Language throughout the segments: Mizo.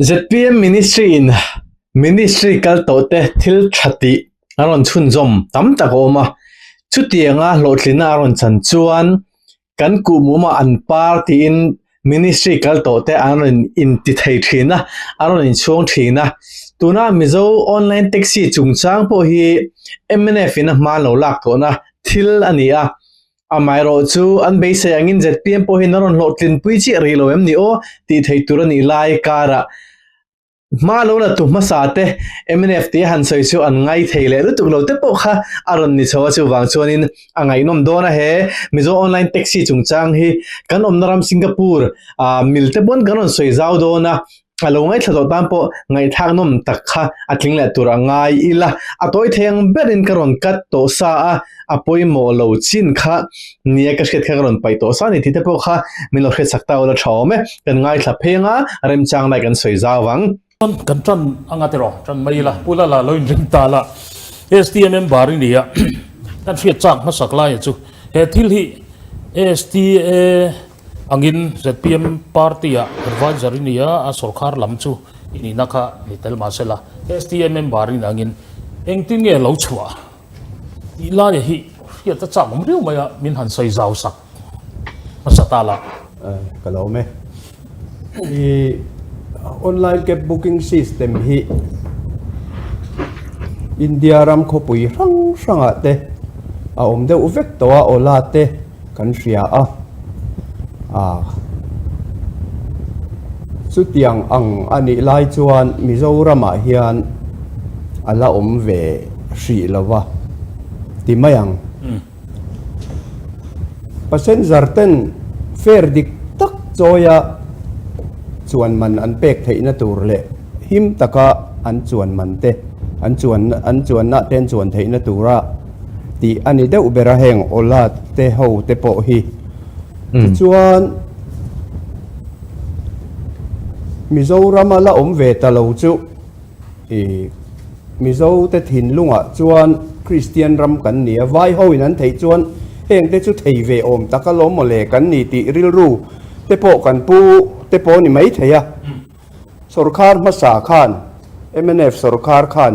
ZPM Ministry in Ministry kal tawh te thil tha tih a rawn chhunzawm tam tak a awm a, chutianga hlawhtlinna a rawn chan chuan kan kuhmum ah an par tiin Ministry kal tawh te an rawn inti thei thin a, an rawn inchhuang thin a. Tuna Mizo online taxi chungchang pawh hi mnf in a hma lo lak tawhna thil a ni a. Amaherawh chu an beisei angin zpm pawh hian a rawn hlawhtlinpui chiah rih lo em ni aw tih theih tur a nih lai karah hma lo la tu hmasa te mnf tia han sawi chu an ngai thei leh lutuk lo te pawh kha a rawn ni chho a chuvang chuanin a ngaihnawm dawn a he Mizo online taxi chungchang hi kan awmna ram Singapore ah mil te pawn kan rawn sawi zau dawn a. A lo ngaithla tawh tan pawh ngaihthlak nawm tak kha a tling leh tur a ngai ila, a tawi thei ang berin ka rawn cut tawh sa a, a pawimawh lo chin kha nia ka hriat kha ka rawn paih tawh sa a ni tih te pawh kha min lo hriatsak ta ula tha awm e, kan ngaithla phei anga remchang lai kan sawi zau vang. Kan tan anga tiraw, tan mai ila, Pu Lala lo inring ta la, STA member i nia, kan hriat chak hmasak laia chu he thil hi STA Angin zpm party ah adviser i ni a, a sorkar lam chu i nihna kha ni tel mah sela, STA member i nih angin engtin nge lo chhuah tih laia hi hriat a chak awm riau mai a, min han sawi zau sak hmasa ta la. Ka lo awm e. I online cab booking system hi India ram khawpui hrang hrangah te a awm deuh vek tawh a, Ola te, Kan hria a, ah chutiang ang a nih lai chuan Mizoramah hian a la awm ve hrih lo va ti mai ang. Passenger ten fare dik tak chawia chuan man an pek theihna tur leh him taka an chuan man te an chuan an chuanna te an chuan theihna tura tih a ni deuh ber a heng Ola te ho te pawh hi. Tichuan Mizorama la awm ve ta lo chu ih Mizo te thinlungah chuan Kristian ram kan ni a, vai ho in an theih chuan heng te chu thei ve awm tak alawm mawle kan ni tih rilru te pawh kan pu te pawh ni mai thei a. Sorkar hmasa khan mnf sorkar khan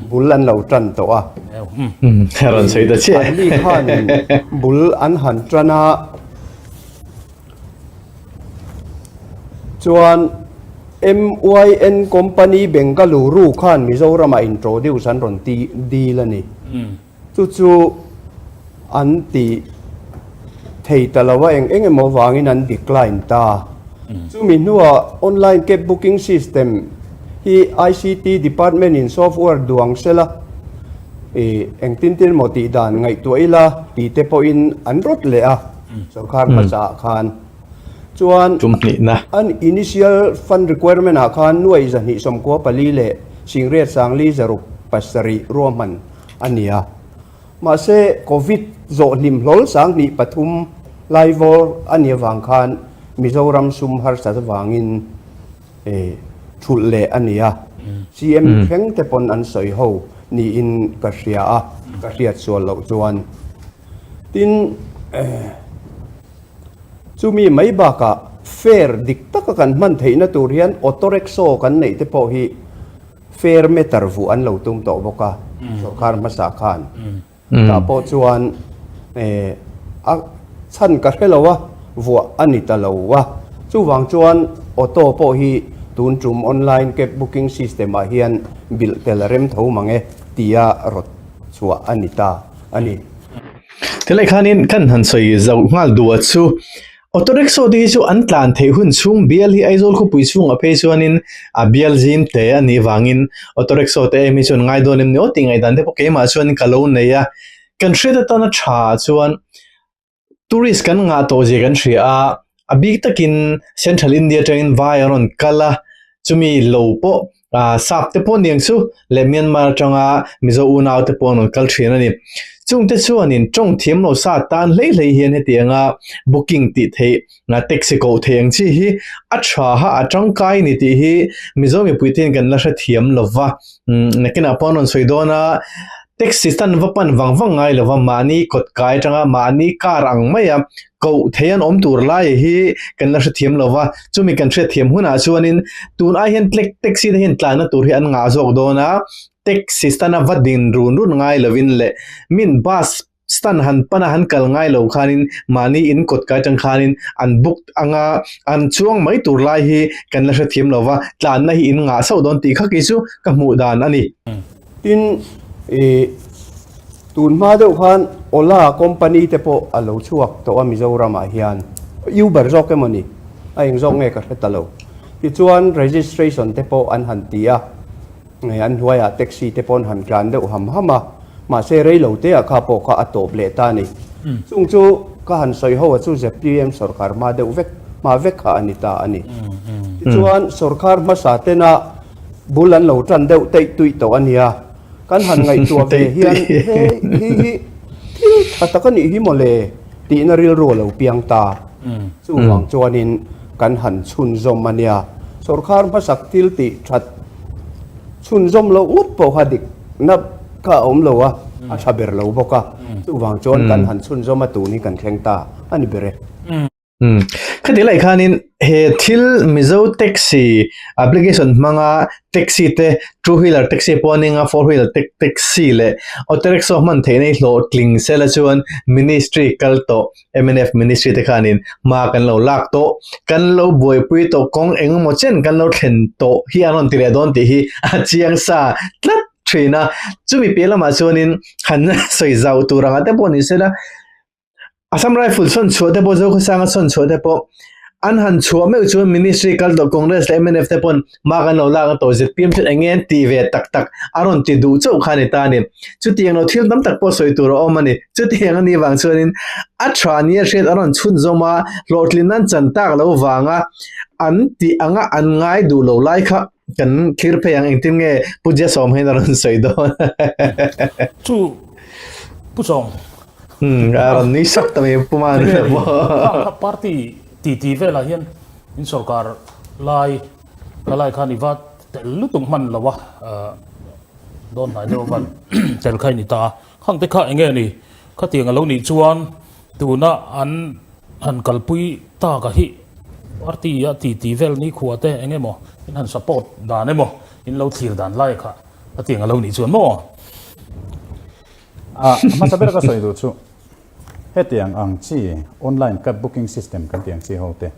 bul an lo tan tawh a. Rawn sawi ta chiah. Anni khanin bul an han tan a, chuan MYN company Bengaluru khan Mizoramah introduce an rawn ti dil a ni. Chu chu an ti thei ta lo a, eng eng emaw vangin an decline ta. Chumi hnuah online cab booking system hi ICT department in software duang sela ih engtin tin emaw tih dan ngaihtuah ila tih te pawhin an rawt leh a sorkar hmasa ah khan. Chuan an initial fund requirement ah khan nuaih 294 leh singriat sangli zaruk pasarih ruahman a ni a. Mahse, Covid zawh hlim hlawl 23 lai vawr a nih avang khan Mizoram sum harsat avangin thulh leh a ni a. CM thleng te pawn an sawi ho niin ka hria a, ka hriat sual loh chuan. Tin, chumi mai bakah fare dik taka kan hman theihna tur hian auto rickshaw kan neih te pawh hi Fare meter vuah an lo tum tawh bawk a, sorkar hmasa khan. Tah pawh chuan a chhan ka hre lo a, vuah a ni ta lo a. Chuvang chuan auto pawh hi tun tum online cab booking system ah hian bilh tel a rem tho mang e tia rawt chhuah a ni ta a ni. Tilai khanin kan han sawi zauh nghal duh a chu Auto rickshaw te hi chu an tlan theih hun chhung bial hi Aizawl khawpui chhungah phei chuanin a bial zim te a nih vangin auto rickshaw te em hi chuan ngai dawn em ni aw tih ngaihdan te pawh keimah chuan ka lo nei a. Kan hriat atana tha chuan tourist kan ngah tawh zia kan hria a, a bik takin Central India atangin vai an rawn kal a, chumi lo pawh ah sap te pawh niang chu leh Myanmar atanga Mizo unau te pawh an rawn kal thin a ni. Chungte chuanin tawng thiam lo sa tan hlei hlei hian hetianga booking tih theih ah taxi koh theih ang chi hi a tha a a tangkai a ni tih hi Mizo mipui te hian kan la hrethiam lo va. Umm nakinah pawh an rawn sawi dawn a. Taxi stand va pan vang vang ngai lova mahni kawt kai atanga mahni car ang maia koh thei an awm tur lai hi kan la hrethiam lova, chumi kan hriatthiam hunah chuanin tun ai hian taxi te hian tlanna tur hi an ngah zawk dawn a, taxi stand a va din run run ngai lovin leh min bus stand han pan a han kal ngai lo khanin mahni in kawt kai atang khanin an book anga an chuang mai tur lai hi kan la hrethiam lova, tlanna hi in ngah sauh dawn tih kha kei chu ka hmuh dan a ni. Tin, ih, tun hma deuh khan Ola company te pawh a lo chhuak tawh a Mizoramah hian. Uber zawk emaw ni? A eng zawk nge ka hre ta lo. Tichuan registration te pawh an han ti a, an hnuaiah taxi te pawh an han tlan deuh ham ham a, mahse rei lo te ah kha pawh kha a tawp leh ta a ni. Chung chu ka han sawi ho a chu zpm sorkar hma deuh vek, hma vek kha a ni ta a ni. Tichuan sorkar hmasa tena Bul an lo tan deuh teih tuih tawh a nia. Kan han ngaihtuah ve hian he hi hi thil tha tak a nih hi mawle tihna rilru a lo piang ta. Chuvang chuanin kan han chhunzawm a nia. Sorkar hmasak thil tih that chhunzawm loh ngawt pawh kha dikna kha a awm lo a, a tha ber lo bawk a. Chuvang chuan kan han chhunzawm a tun hi kan thleng ta a ni ber e. Umm. Khati lai khanin he thil Mizo taxi application hmanga taxi te two wheeler taxi pawh a ning a four wheeler taxi leh auto rickshaw hman theihna hi hlawhtling sela chuan ministry kal tawh mnf ministry te khanin hma kan lo lak tawh kan lo buaipui tawh kawng engemaw chen kan lo thlen tawh hi an rawn ti leh dawn tih hi a chiang sa tlat thin a. Chumi piah lamah chuanin han sawi zau tur anga te pawh ni sela. Assam Rifle sawn chhuah te pawh Zokhawsanga sawn chhuah te pawh an han chhuah meuh chuan Ministry kal tawh Congress leh mnf te pawn mark an lo lak a tawh zpm chuan eng nge an tih ve tak tak a rawn ti duh chauh kha a ni ta a ni. Chutiang lo thil tam tak pawh sawi tur a awm a ni. Chutiang a nih vang chuanin a tha nia hriat a rawn chhunzawm a, hlawhtlin an chan tak lo vanga an tih anga an ngai duh lo lai kha kan thlir phei ang engtin nge Pu Jasawm hian a rawn sawi dawn. Chu Pu Chawng Hmm, a rawn nui sak ta mai Pu Man. Kha party ti ti velah hian in sorkar lai ka lai khan i va tel lutuk hman lo a, dawn hnai deuh avan tel kha i ni ta a. Khang te kha enge ni? Khatiang a lo nih chuan tuna an han kalpui tak a hi party a ti ti vel nikhua te enge maw in han support dan emaw in lo thlir dan lai kha khatiang a lo nih chuan maw? A hmasa ber ka sawi duh chu hetiang ang chi online cab booking system kan tih ang chi ho te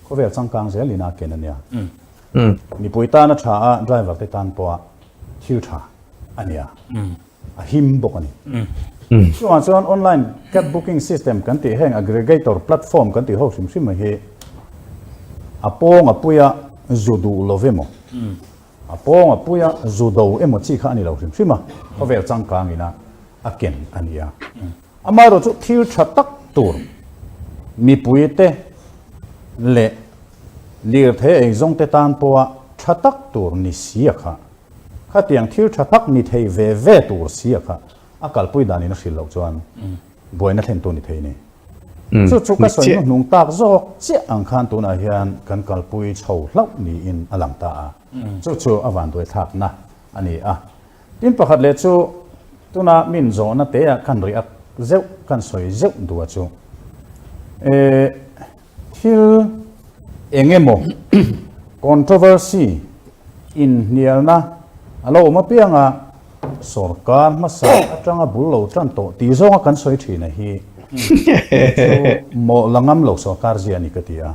khawvel changkang zel in a ken a nia. Mipui tan a tha a, driver te tan pawh a thil tha a nia. A him bawk a ni. Chuvang chuan online cab booking system kan tih heng aggregator platform kan tih ho hrim hrim mai hi a pawng a puia zu duh lo emaw A pawng a pui a, zu do emaw chi kha a ni lo hrim hrim a, khawvel changkang ina a ken a ni a. Amaherawh chu thil tha tak tur mipuite leh lirthei eizawngte tan pawha tha tak tur ni si a kha, khatiang thil tha tak ni thei ve ve tur si a kha a kalpui danin a hrilh loh chuan buaina thlentu ni thei a ni. Chu chu ka sawi hnuhnung tak zawk chiah ang khan tunah hian kan kalpui chho hlauh niin a lang ta a, chu chu a vanduai thlakna a ni a. Tin pakhat leh chu tuna min zawhna te ah kan react zeuh, kan sawi zeuh duh a chu thil eng emaw controversy inhnialna a lo awm apianga Sorkar hmasa atanga bul lo tan tawh tih zawnga kan sawi thin a hi chu mawh la ngam lo sorkar zia a ni ka ti a.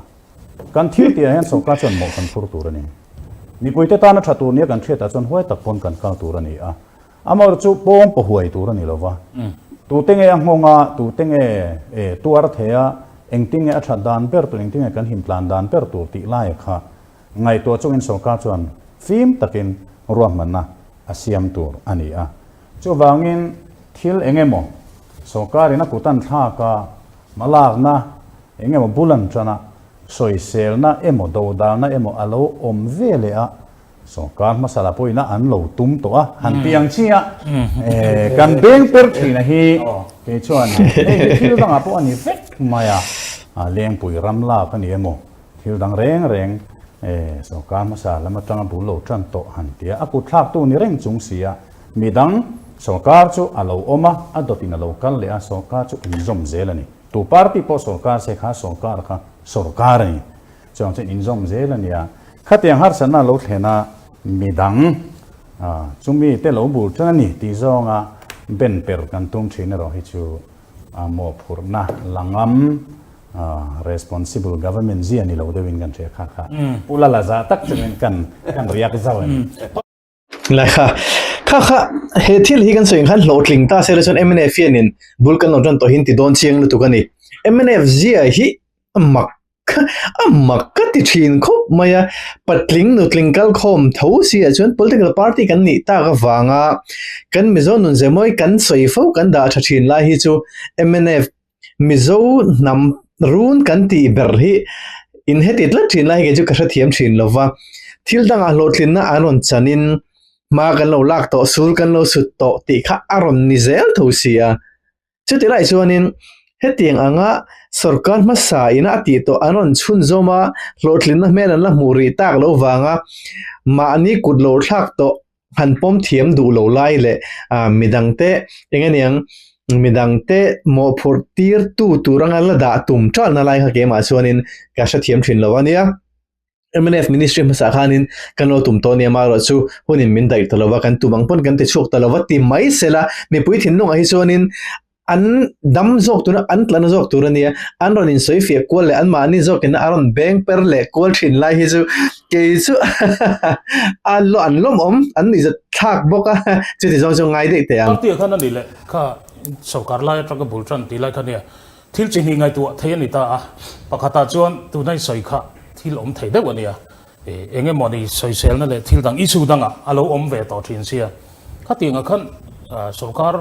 Kan thil tih ah hian sorkar chuan mawh kan phur tur a ni. Mipuite tana tha tur nia kan hriat ah chuan huai tak pawn kan kal tur a ni a. Amaherawhchu chu pawng paw huai tur a ni lo va. Tute nge a nghawng a, tute nge tuar thei a, engtin nge a that dan ber tur, engtin nge kan him tlan dan ber tur tih lai kha Ngaihtuah chungin sorkar chuan fim takin ruahmanna a siam tur a ni a. Chuvangin thil eng emaw sorkarin a kut an thlak a, hmalakna eng emaw bul an tan a, sawiselna emaw dodalna emaw a lo awm ve leh a, sorkar hmasa la pawhin a an lo tum tawh a, han ti ang chi a, kan beng per thin a hi kei chuan hei hi thil dangah pawh a ni vek mai a, Lengpui ram lak a ni emaw Thil dang reng reng sorkar hmasa lam atanga bul lo tan tawh han ti a, a kut thlaktu ni reng chung si a, midang Sorkar chu a lo awm a, a dawtin a lo kal leh a, sorkar chu inzawm zel a ni. Tu party pawh sorkar se kha sorkar kha sorkar a ni. Chuvang chuan inzawm zel a ni a. Khatiang harsatna a lo thlen a, midang chumi te lo bul tan a ni tih zawnga ben per kan tum thin erawh hi chu mawhphurhna la ngam responsible government zia ni lo deuhin kan hria kha kha. Pu Lala zah tak chungin kan kan riak zauh a ni. Lai kha kha kha he thil hi kan sawi ang khan hlawhtling ta se la chuan mnf hianin bul kan lo tan tawh hi an ti dawn chiang lutuk a ni. Mnf zia hi a mak a mak ka ti thin khawp mai a, patling nutling kal khawm tho si ah chuan political party kan nih tak avanga kan Mizo nun ze mawi kan sawi fo kan dah tha thin lai hi chu mnf Mizo hnam run kan tih ber hi in heti tlat thin lai hi kei chu ka hrethiam thin lo va, thil dangah hlawhtlinna an rawn chanin hma kan lo lak tawh, sul kan lo sut tawh tih kha a rawn ni zel tho si a. Chuti lai chuanin hetiang anga sorkar hmasa ina a tih tawh an rawn chhunzawm a, hlawhtlinna hmel an la hmuh rih tak lo vanga mahni kut lo thlak tawh han pawm thiam duh lo lai leh midangte eng aniang midangte mawhphurh tir tu tur anga la dah tum ṭalna lai kha keimah chuanin ka hrethiam ṭhin lo a nia. Mnf ministry hmasa khanin kan lo tum tawh nia amaherawh chu hunin min daih ta lo va kan tum ang pawn kan ti chhuak ta lo va ti mai sela mipui thinlungah hi chuanin an dam zawk tur a, an tlana zawk tur a nia, an rawn insawi fiah kual leh anmahni zawkin a rawn beng per leh kual thin lai hi chu kei chu a lo an lawmawm an ni zat thlak bawk a, chuti zawng chu ngai daih teh ang. Party ah khan a ni leh kha sorkar lai atanga bul tan tih lai kha nia thil chi hnih ngaihtuah thei a ni ta a, pakhatah chuan tuna i sawi kha thil awm thei deuh a nia, eng emaw ni sawiselna leh thil dang issue dangah a lo awm ve tawh thin sia. Khatiangah khan sorkar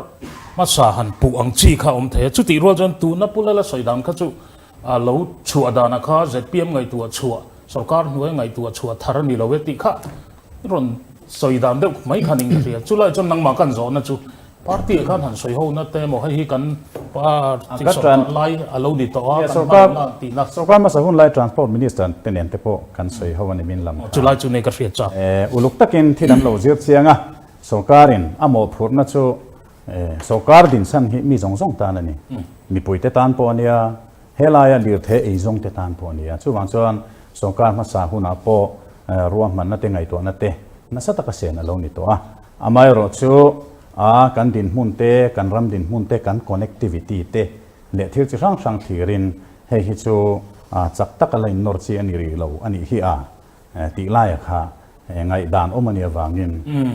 hmasa han puh ang chi kha awm thei a, chutih rual chuan tuna Pu Lala sawi dan kha chu a lo chhuah danah kha zpm ngaihtuah chhuah, sorkar hnuai ngaihtuah chhuah thar a ni lo e tih kha rawn sawi dan deuh mai khan in ka hria. Chulai chuan nangmah kan zawhna chu party ah khan han sawi ho na te emaw hei hi kan party sorkar lai a lo ni tawh a, kan hman na tihna. Sorkar hmasa hun lai Transport Minister te nen te pawh kan sawi ho a ni min lam kha. Chulai chu nei ka hriat chak. Uluk takin thil an lo zir chiang a, sorkarin a mawhphurhna chu sorkar dinchhan hi mi zawng zawng tan a ni. Mipuite tan pawh a nia, helaia lirthei eizawng te tan pawh a ni a. Chuvang chuan sorkar hmasa hunah pawh ruahmanna te ngaihtuahna te nasa taka sen a lo ni tawh a. Amaherawh chu a kan dinhmun te, kan ram dinhmun te, kan connectivity te leh thil chi hrang hrang thlirin hei hi chu chak taka la innawr chi a ni rih lo a nih hi a tih laia kha ngaihdan awm a nih avangin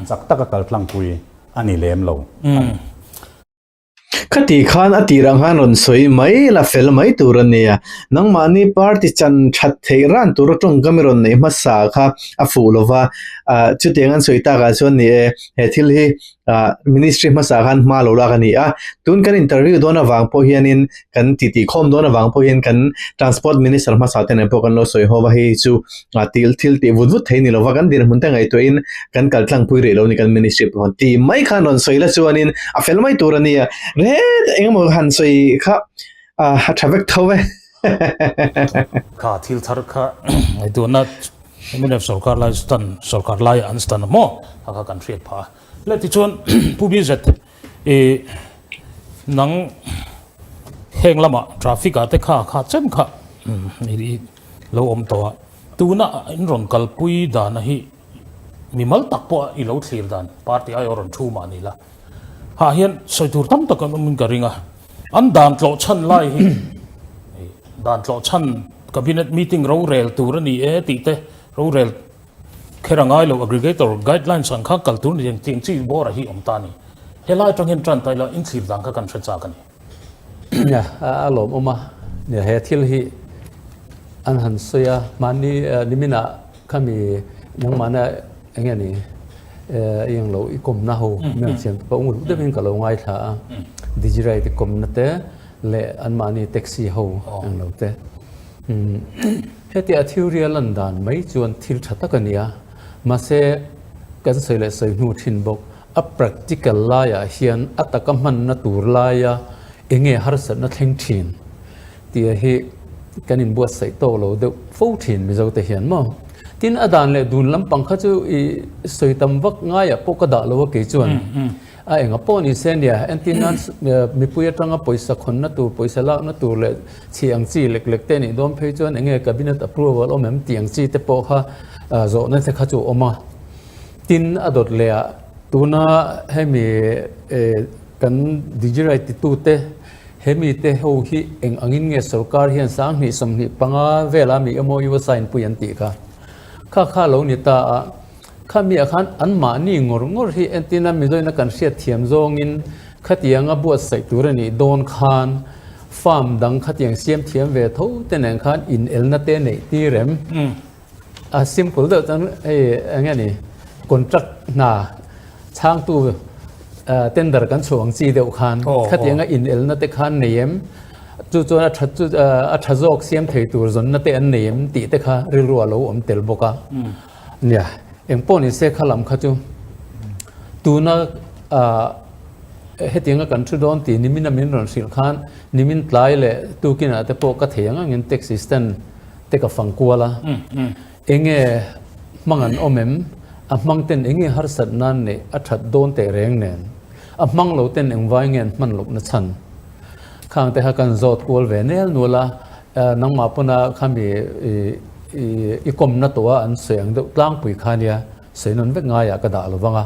chak taka kal tlangpui a ni lem lo a ni. Khati khan a tir ang khan rawn sawi mai la fel mai tur a nia. Nangmahni party chan that theih ran tura tawngkam i rawn neih hmasa kha a fuh lo va, chutiang an sawi takah chuan ni e, he thil hi ministry hmasa khan hma lo lak a ni a. Tun kan interview dawn avang pawh hianin kan titi khawm dawn avang pawh hian kan transport minister hmasa te nen pawh kan lo sawi ho va, hei chu a til thil tih vut vut thei ni lova kan dinhmun te ngaihtuahin kan kal tlangpui rih lo ni kan ministry pawh ti mai khan rawn sawi la chuanin a fel mai tur a nia ret engemaw han sawi kha a tha vek tho e. Kha thil thar kha ngaihtuahna mnf sorkar lai stan sorkar lai an stan a maw kha kha kan hriat phah a le tichuan Pu BZ i nang heng lamah traffic ah te kha kha chen kha i lo awm tawh a, tuna in rawn kalpui dana hi mimal tak pawh i lo thlir dan party aiawh rawn thu mah ni la hah hian sawi tur tam tak an awmin ka ring a, an dan tlawh chhan lai hi dan tlawh chhan cabinet meeting rorel tur a ni e tih te rorel kher a ngai lo aggregator guidelines ang kha kal tur ni engtiang chi bawr a hi awm ta a ni helai atang hian tan ta ila in thlir dan kha kan hre chak a ni. Nia, a lawmawm a, nia he thil hi an han sawi a, mahni niminah khami nangmahna eng nge ni i englo i kawmna ho mi ang siam te pawh ngut deuhin ka lo ngaithla a, Digiride i kawmna te leh anmahni taxi ho englo te. Hetia theory a lan dan mai chuan thil tha tak a ni a, mahse kan sawi leh sawi hnu thin bawk. A practical laiah hian a taka hmanna tur laia enge harsatna thleng thin tia hi kan inbuatsaih tawk lo deuh fo thin Mizo te hian maw. Tin a dan leh dun lampang kha chu i sawi tam vak ngaiah pawh ka dah lo a kei chuan. A enga pawh ni se nia, entir nan mipui atanga pawisa khawnna tur, pawisa lakna tur leh chhi ang chi lek lek te nih dawn phei chuan enge cabinet approval awm em tih ang chi te pawh kha zawhna te kha chu a awm a. Tin, a dawt leh ah tuna hemi kan Digiride titute hemi te ho hi eng angin nge sorkar hian 20 25 vela mi emaw U sign pui an tih kha. Kha kha lo ni ta a. Khami ah khan anmahni ngawr ngawr hi entina Mizoina kan hriat thiam zawngin khatianga buatsaih tur a nih dawn khan farm dang khatiang siam thiam ve tho te nen khan inelna te neih tir em? A simple deuh chuan hei eng nge ni contract hna chhangtu tender kan chhuah ang chi deuh khan khatianga inelna te khan nei em? Chu chuan a tha chu a tha zawk siam thei tur zawnna te an nei em tih te kha rilru a lo awm tel bawk a. Nia, eng pawh ni se kha lam kha chu tuna hetianga kan thu dawn tih nimin a min rawn hrilh khan nimin tlai leh tukinah te pawh ka thei ang angin taxi stand te ka fang kual a, enge hmang an awm em, a hmang ten enge harsat nan neih a that dawn teh reng nen, a hmang lo ten engvai nge an hman lohna chhan khang te kha kan zawt kual ve nel nual a, nangmah pawna khami I kawmna tawh a an sawi ang deuh tlangpui kha nia, sawi nawn vek ngaiah ka dah lo vang a,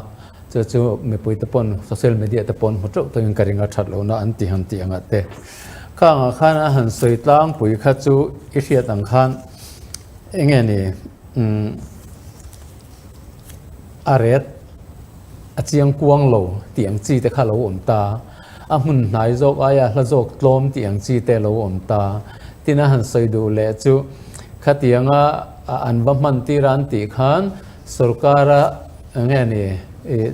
chu chu mipui te pawn social media te pawn hmu teuh teuhin ka ring a that lohna an ti han tih angah te. Khangah khan a han sawi tlangpui kha chu i hriat ang khan enge ni umm a ret a chiang kuang lo tih ang chi te kha lo awm ta, a hmun hnai zawk aia hla zawk tlawm tih ang chi te lo awm ta. Tin a han sawi duh leh chu khatianga an va hman tir a an tih khan sorkara nge ni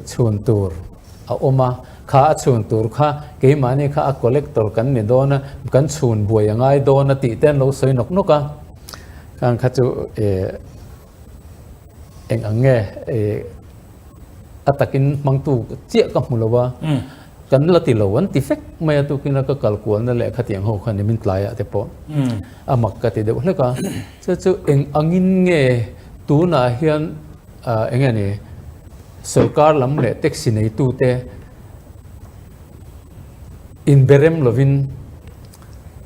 chhun tur a awm a, kha a chhun tur kha keimahni kha a collector kan ni dawn a, kan chhun buai a ngai dawn a tih te an lo sawi nawk nawk a, khang kha chu Eng ang nge a takin hmangtu chiah ka hmu lo a, kan la ti lo an ti vek mai a tukin a ka kal kualna leh khatiang ho kha nimin tlaiah te pawh a mak ka ti deuh hlek a. Chu chu eng angin nge tunah hian eng nge ni sorkar lam leh taxi neitute inberem lovin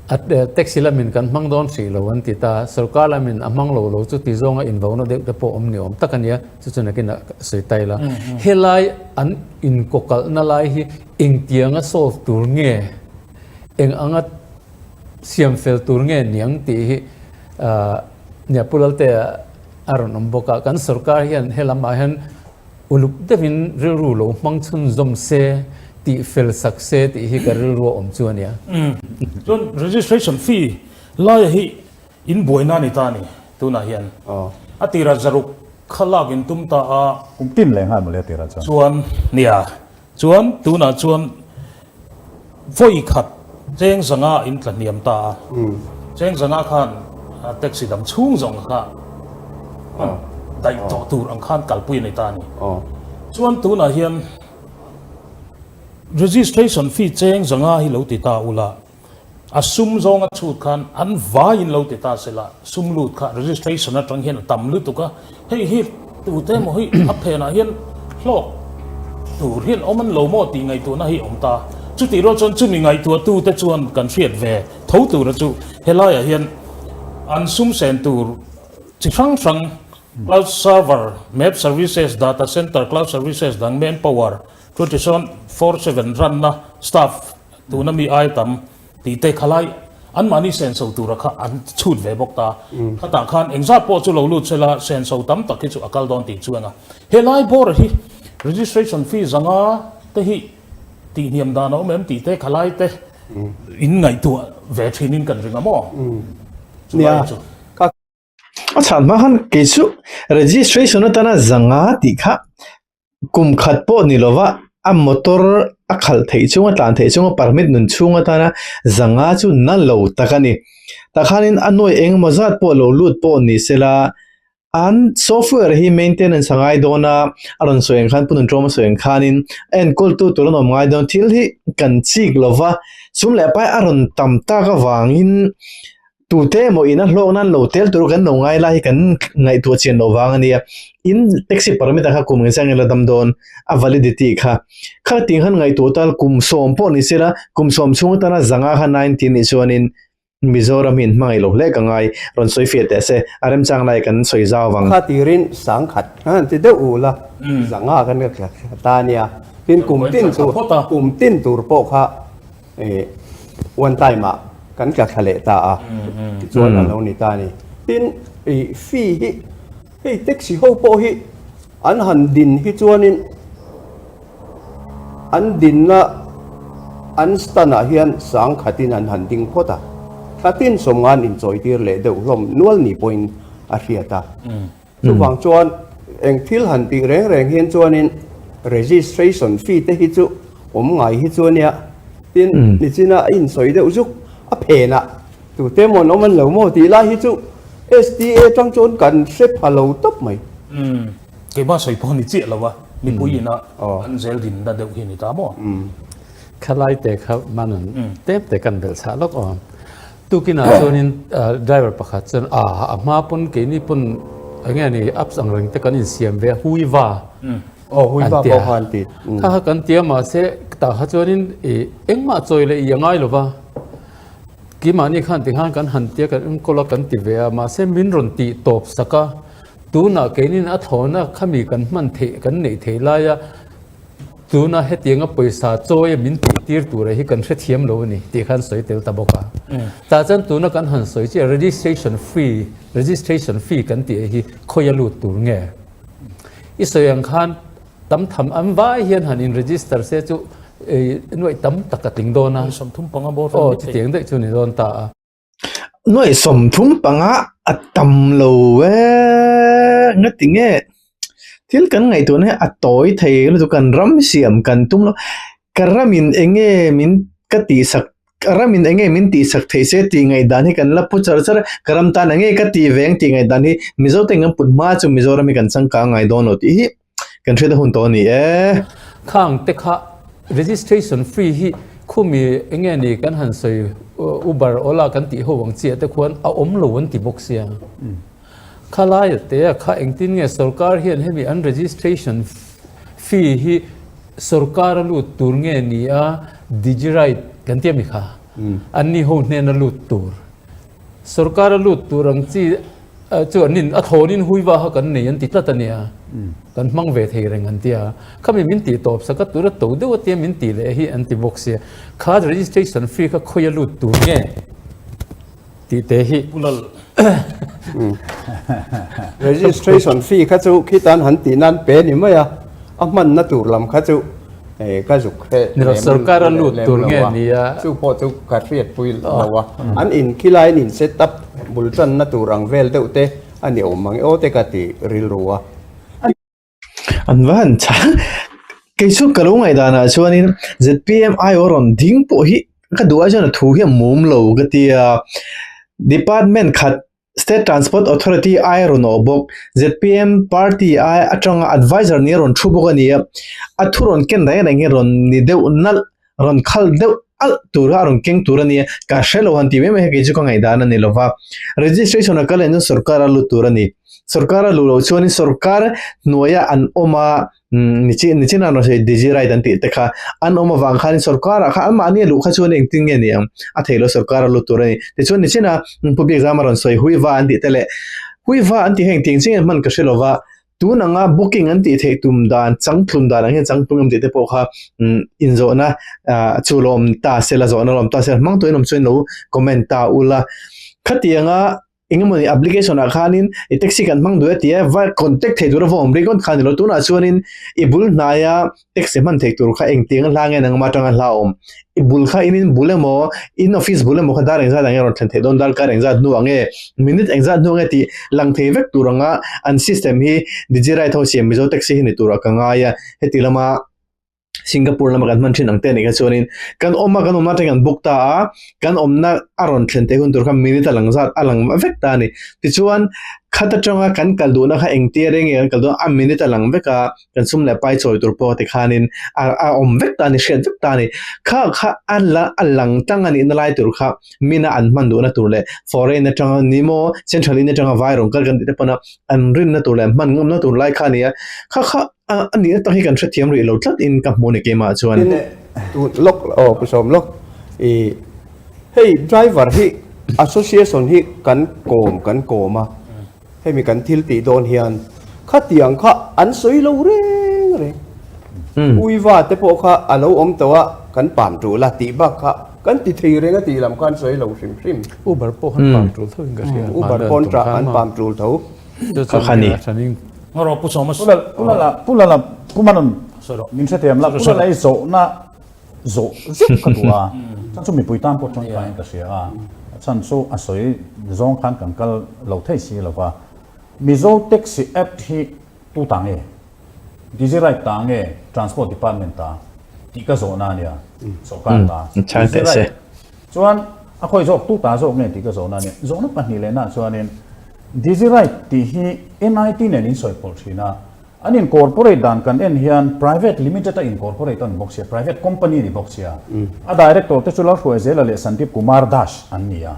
A taxi lamin kan hmang dawn hrih lo an ti ta, sorkar lamin a hmang lo lo chu ti zawnga invauna deuh te pawh awm ni awm tak a nia, chu chu nakin ah sawi ta ila. Helai an inkawkalhna lai hi engtianga solve tur nge, eng anga siam fel tur nge niang tih hi nia Pu Laltea a rawn awm bawk a, kan sorkar hian helamah hian Uluk deuhin rilru lo hmang chhunzawm se, tih fel sak se tih hi ka rilru a awm chu a nia. Chuan registration fee laia hi in buaina a ni ta a ni tunah hian. A tirah zaruk kha lak in tum ta a. Kum tin leh nghal mawle a tirah chuan. Chuan nia. Chuan tunah chuan vawi khat cheng zanga in tla hniam ta a. Cheng zanga khan taxi dang chhung zawng kha daih tawh tur ang khan kalpui a ni ta a ni. Chuan tunah hian registration fee cheng zanga hi lo ti ta ula. A sum zawnga chhut khan an vaiin lo ti ta sela, sum lut kha registration atang hian a tam lutuk a, hei hi tute emaw hi a phenah hian hlawk tur hian awm an lo maw tih ngaihtuahna hi a awm ta. Chutih rual chuan chumi ngaihtuahtute chuan kan hriat ve tho tura chu helaiah hian an sum sen tur chi hrang hrang cloud server, map services, data center, cloud services dang, manpower, 24/7 ranna staff, Tuna mi ai tam tih te kha lai anmahni senso tura kha an chhut ve bawk ta. Khatah khan engzat pawh chu lo lut sela senso tam tak hi chu a kal dawn tih chu eng a. Helai bawr hi registration fee zanga te hi tih hniam dan a awm em tih te kha lai te in ngaihtuah ve thin in kan ring a maw? Chu lai chu. A chhan hma khan kei chu registration atana zanga tih kha Kum khat pawh ni lova a motor a khalh theih chunga tlan theih chunga permit nun chhung atana zanga chu na lo tak a ni. Tah khanin a nuai engemaw zat pawh lo lut pawh ni sela an software hi maintenance a ngai dawn a, a rawn sawi ang khan Pu Nunṭawma sawi ang khanin a enkawltu tur an awm ngai dawn thil hi kan chik lova sum leh pai a rawn tam tak avangin. Tute emaw ina hlawk nan lo tel tur kan lo ngai lai hi kan ngaihtuah chian loh vang a nia. In taxi permit ah kha kum engzah nge la dam dawn a validity kha. Kha ting khan ngaihtuah tal kum sawm pawh ni sela kum sawm chhung atana zanga kha 19 nih chuanin Mizoram hi in hmangaih lo hle ka ngai. Rawn sawi fiah teh se a remchang lai kan sawi zau vang. Kha tirin sangkhat khan han ti deuh u la zanga khan ka ta a nia. Tin kum tin tur kum tin tur pawh kha One time ah kan tla thla leh ta a, tichuan a lo ni ta a ni. Tin, fee hi hei taxi ho pawh hi an han din hi chuanin an dinna an stand ah hian sangkhatin an han ding phawt a, thlatin sawmngan inchawitir leh deuh hlawm nual ni pawhin a hriat a. Chuvang chuan eng thil han tih reng reng hian chuanin registration fee te hi chu awm ngai hi chu ania. Tin, nichina a insawi deuh zuk a phenah tute emaw an awm an lo maw tih lai hi chu STA atang chuan kan hre pha lo tawp mai. Keimah sawi pawh ni chiah lo a, mipui ina an zel dinna deuh hi ni ta maw? Khalai te kha manan tep te kan belh chhah lawk awm. Tukinah chuanin driver pakhat chuan a a hma pawn keini pawn eng nge ni apps ang reng te kan insiam ve a hui va an ti a kha kha kan ti a mahse tah kha chuanin ih engmah chawi leh ih a ngai lo va keimahni khan tikhan kan han tia kan enkawl a kan ti ve a mahse min rawn tih tawp sak a tunah keinin a thlawhna khami kan hman theih kan neih theih laia Tuna hetianga pawisa chawi a min tih tir tura hi kan hrethiam lo a ni tih khan sawi tel ta bawk a. Tah chuan tuna kan han sawi chiah registration fee, registration fee kan tih hi khawi a lut tur nge? I sawi ang khan tam tham an vai hian han in register se chu nuaih tam tak a tling dawn a. 35 bawr Aw chutiang daih chu ni dawn ta a. Nuaih 35 a tam lo e ngati nge thil kan ngaihtuahna hi a tawi thei lutuk kan ram siam kan tum lo ka ramin eng nge min ka tihsak ka ramin eng nge min tihsak theih se tih ngaihdan hi kan la pu char char a ka ram tan eng nge ka tih ve ang tih ngaihdan hi Mizo te kan put hma chu Mizoram hi kan changkang ngai dawn lo tih hi Kan hriat a hun tawh a ni e. Khang te kha registration fee hi khumi enge ni kan han sawi Uber Ola kan tih ho ang chiah te khuan a awm lo an ti bawk sia. Khalai a te a kha engtin nge sorkar hian hemi an registration fee hi sorkar a lut tur nge ni a Digiride kan ti ami kha an ni ho hnena lut tur Sorkar a lut tur ang chi chu an in a thawnin hui va kha kan nei an ti tlat a nia. Kan hmang ve thei reng an tia. Khami min tih tawp sak a tur a to deuh a tia min tih leh hi an ti bawk sia. Kha registration fee kha khawi a lut tur nge tih te hi. Pu Lal. Registration fee kha chu khitan han tih nan pe ni mai a, a hmanna tur lam kha chu ka zuk he Nilo sorkar a lut tur nge nia. Chu pawh chu ka hriatpui lo a. An in khilai an in set up bul tanna tur ang vel deuh te a ni awm ang e aw te ka ti rilru a. An va han chhang kei chu ka lo ngaihdanah chuanin zpm aiawh rawn ding pawh hi ka duh ai chuan a thu hi a mum lo ka tia department khat State Transport Authority ai a rawn awh bawk zpm party ai atanga adviser nia rawn thu bawk a ni a a thu rawn ken reng reng hi rawn ni deuh nalh rawn khal deuh alh tur a rawn keng tur a nia ka hre lo han ti mai mai hi kei chu ka ngaihdan a ni lo va registration a kal en chuan sorkar a lut tur a ni sorkar a luh loh chuanin sorkar hnuaia an awm a nichi nichina an rawn sawi digi right an tih te kha an awm avang khanin sorkar ah kha anmahni a luh kha chuan engtin nge ni ang a theih loh sorkar a lut tur a ni tichuan nichina pu Biakzama rawn sawi huiva an tih te leh huiva an tih hi engtiang chiah nge hman ka hre lo va. Tun anga booking an tih theih tum dan, changtlun dan ang hian changtlung em tih te pawh kha inzawhna chu lo awm ta se la, zawhna lo awm ta se la, hmang tuin awm chuan lo comment ta ula. Khatianga engemawni application ah khanin i taxi kan hmang duh e tia va contact thei tura va awm ringawt kha a ni lo. Tunah chuanin i bul hnaia Taxi hman theih tur kha engtiang a hla nge nangmah atanga hla awm? I bul kha in in bul emaw, in office bul emaw kha dar engzat ang nge rawn thlen theih dawn, darkar engzat hnu ang nge, minute engzat hnu ang nge tih lang thei vek tur anga an system hi Digiride ho siam Mizo taxi hi ni turah ka ngai a, heti lama Singapore lama kan hman thin ang te anih kha chuanin kan awm a, kan awmna atangin an book ta a, kan awmna a rawn thlen theih hun tur kha minute a lang zat a lang vek ta a ni. Tichuan. Khat atanga kan kal duhna kha engtia reng nge kan kal dawn a minute a lang vek a, kan sum leh pai chawi tur pawh tikhanin a a awm vek ta a ni, hriat vek ta a ni. Kha kha a la a lang tlang a nihna lai tur kha mina an hman duhna tur leh foreign atanga ni maw central in atanga vai rawn kal kan tih te pawn a an rinna tur leh an hman ngamna tur lai kha a ni a, kha kha a a nihna tak hi kan hrethiam rih lo tlat in ka hmu a ni keimah chuan. Tin, tun lawk aw pu sawm lawk ih hei driver hi association hi kan kawm kan kawm a hemi kan thil tih dawn hian khatiang kha an sawi lo reng reng uiva te pawh kha a lo awm tawh a kan pam tul a tih bak kha kan ti thei reng a tih lam kha an sawi lo hrim hrim. Uber pawh an pam tul tho in ka hria. Uber pawn tah an pam tul tho. Kha kha ni. Ngawrawh Pu Sawma. Pu Lala, Pu Lala, Pu Manon, min hrethiam la, Pu Lala i zawhna zawh zeuh ka duh a, chan chu mipui tan pawh tawngkaiin ka hria a, chan chu a sawi zawng khan kan kal lo thei si lo va. Mizo Taxi Act hi tu ta nge? Digiride ta nge Transport Department ta tih ka zawhna a nia, sawrkar ta. Digiride chuan a khawi zawk tu ta zawk nge tih ka zawhna a nia. Zawhna pahnih leh nah chuanin Digiride tih hi NIT nen in sawi pawlh thin a, an incorporate dan kan en hian private limited a incorporate a ni bawk sia, private company a ni bawk sia. A director te chu Lalhruaizela leh Sandeep Kumar Dash an ni a.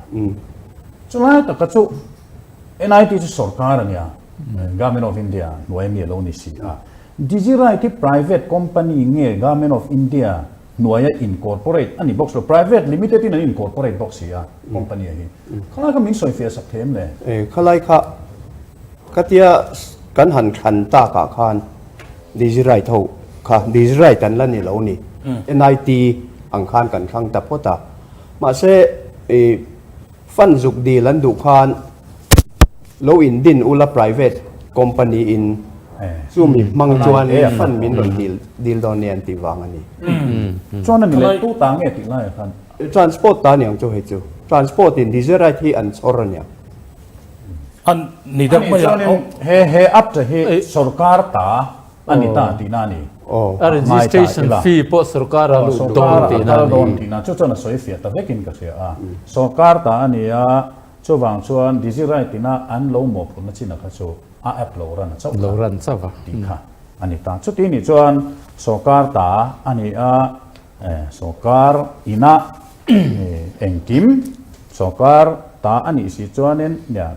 Chulai taka chu NIT chu sorkar a nia, Government of India hnuai ami a lo ni si a. Digiride hi private company nge Government of India hnuaia incorporate a ni bawk si lo, private limited in an incorporate bawk si a company a hi. Khalai kha min sawifiah sak thei em le? E, khalai kha khatia kan han thlan takah khan Digiride ho kha Digiride an la ni lo ni, NIT ang khan kan thlang ta phawt a. Mahse, e, Fund zuk dil an duh khan lo in din ula private company in chumi hmang chuan fund min rawn dil dil dawn nia an tih vang a ni. Chuan a ni leh tu ta nge tih laiah khan? Transport ta aniang chu hei chu. Transport in Digiride hi an chhawr aniang. An ni deuh mai a. Chuanin he he app hi sorkar ta A ni ta tihna a ni. A registration fee pawh sorkar a luh dawn tihna a ni. Dawn tihna chu chuan a sawi fiah ta vekin ka hria a. Sorkar ta a ni a, chuvang chuan Digiride ina an lo mawhphurhna chin a kha chu a app lo ran chauh kha. Lo ran chauh a. Tih kha a ni ta. Chuti nih chuan sorkar ta a ni a, sorkar ina engkim sorkar ta a nih si chuanin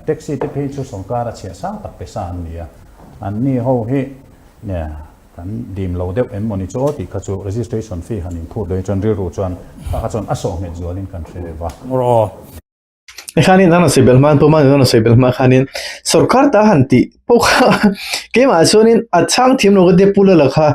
taxi te phei chu sorkar a chhiah sang tak pe sa an ni a. An ni ho hi nge kan dim lo deuh em mawni chu aw tih kha chu registration fee han inphut leh chuan rilru chuan kha kha chuan a sawh nghet zualin kan hre deuh va. Aw. Khanin an rawn sawi belh hma Puma an rawn sawi belh hma khanin sorkar ta han tih pawh kha keimah chuanin a chhang thiam lo ka tia Pu Lala kha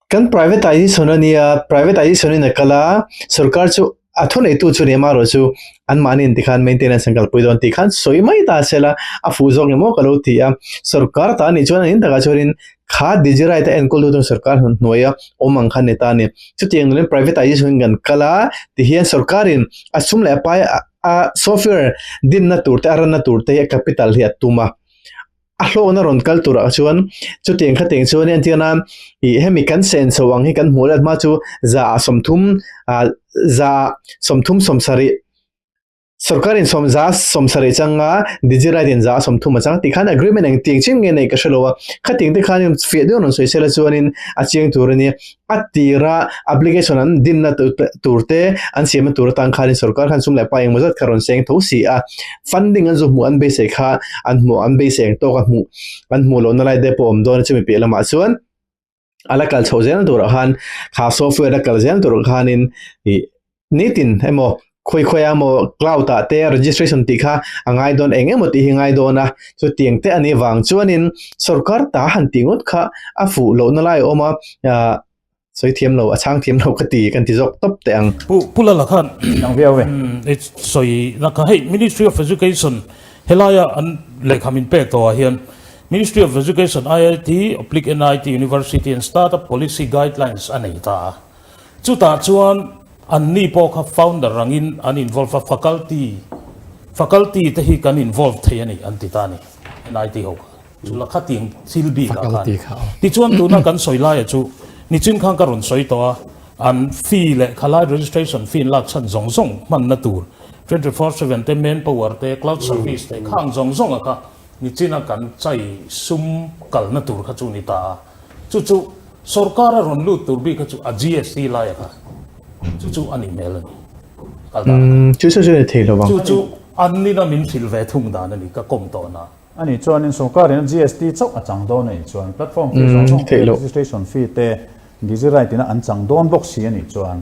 Kan privatization a nia, privatization in a kal a, sorkar chu a thuneitu chu ni amaherawh chu anmahni in tikhan maintenance an kalpui dawn tih khan sawi mai ta se la, a fuh zawk emaw ka lo ti a. Sorkar ta anih chuan an in takah chuanin kha Digiride a enkawl tu chuan sorkar hnuaia awm ang kha a ni ta a ni. Chutiang nulin privatization in kan kal a, tihian sorkarin a sum leh a pai a software dinna tur te a ranna tur te hi a capital hi a tum a. A hlawkna rawn kal turah chuan chutiang kha teng chuan entir nan ih hemi kan sen chho ang hi kan hmuh let hma chu 130 ah 30 70 sorkarin sawm za 70 changa Digiride in 30 a chang tih khan agreement eng tiang chin nge nei ka hrelo a khatiang te khan fiah deuh rawn sawi sela chuanin a chiang tur a nia. A tira application an dinna tur te an siamna tur atan khanin sorkar khan sum leh pa engemaw zat kha rawn seng tho si a, funding an zu hmuh an beisei kha an hmuh an beisei ang tawk a hmuh an hmuh lohna lai te pawh a awm dawn a chumi piah lamah chuan a la kal chhoh zel turah khan kha software a kal zel turah khanin ih Nitin emaw khawi khawi a maw cloud ah te registration tih kha a ngai dawn eng emaw tih hi a ngai dawn a, chutiang te a nih vang chuanin sorkar ta han tih ngawt kha a fuh lohna lai a awm a, ah sawi thiam lo a chhang thiam lo ka ti kan ti zawk tawp teh ang. Pu Pu Lala khan Nang viau ve. Sawi na kha hei Ministry of Education helaia an lehkha min pek tawhah hian Ministry of Education IIT oblique NIT University and Startup Policy Guidelines a nei ta a. Chutah chuan anni pawh kha founder angin an involve a, faculty faculty te hi kan involve thei a ni an ti ta a ni, NIT ho kha. Chu la khatiang thil bikah khan. Tichuan tuna kan sawi laia chu nichin khan ka rawn sawi tawh a, an fee leh khalai registration fee in lak chhan zawng zawng hmanna tur. 24/7 te, manpower te, cloud service te khang zawng zawng a kha nichina kan chai sum kalna tur kha chu ni ta a. Chu chu sorkar a rawn lut tur bik kha chu a GST lai a kha chu chu a nih hmel a ni. Kal dan a kha. Chu chu chu ni thei lo vang. Chu chu an nina min hrilh ve thung dan a ni ka kawm tawh na. A nih chuanin sorkarin a GST chauh a chang dawn a nih chuan platform fee zawng zawng te, registration fee te, Digiride ina an chang dawn bawk si a nih chuan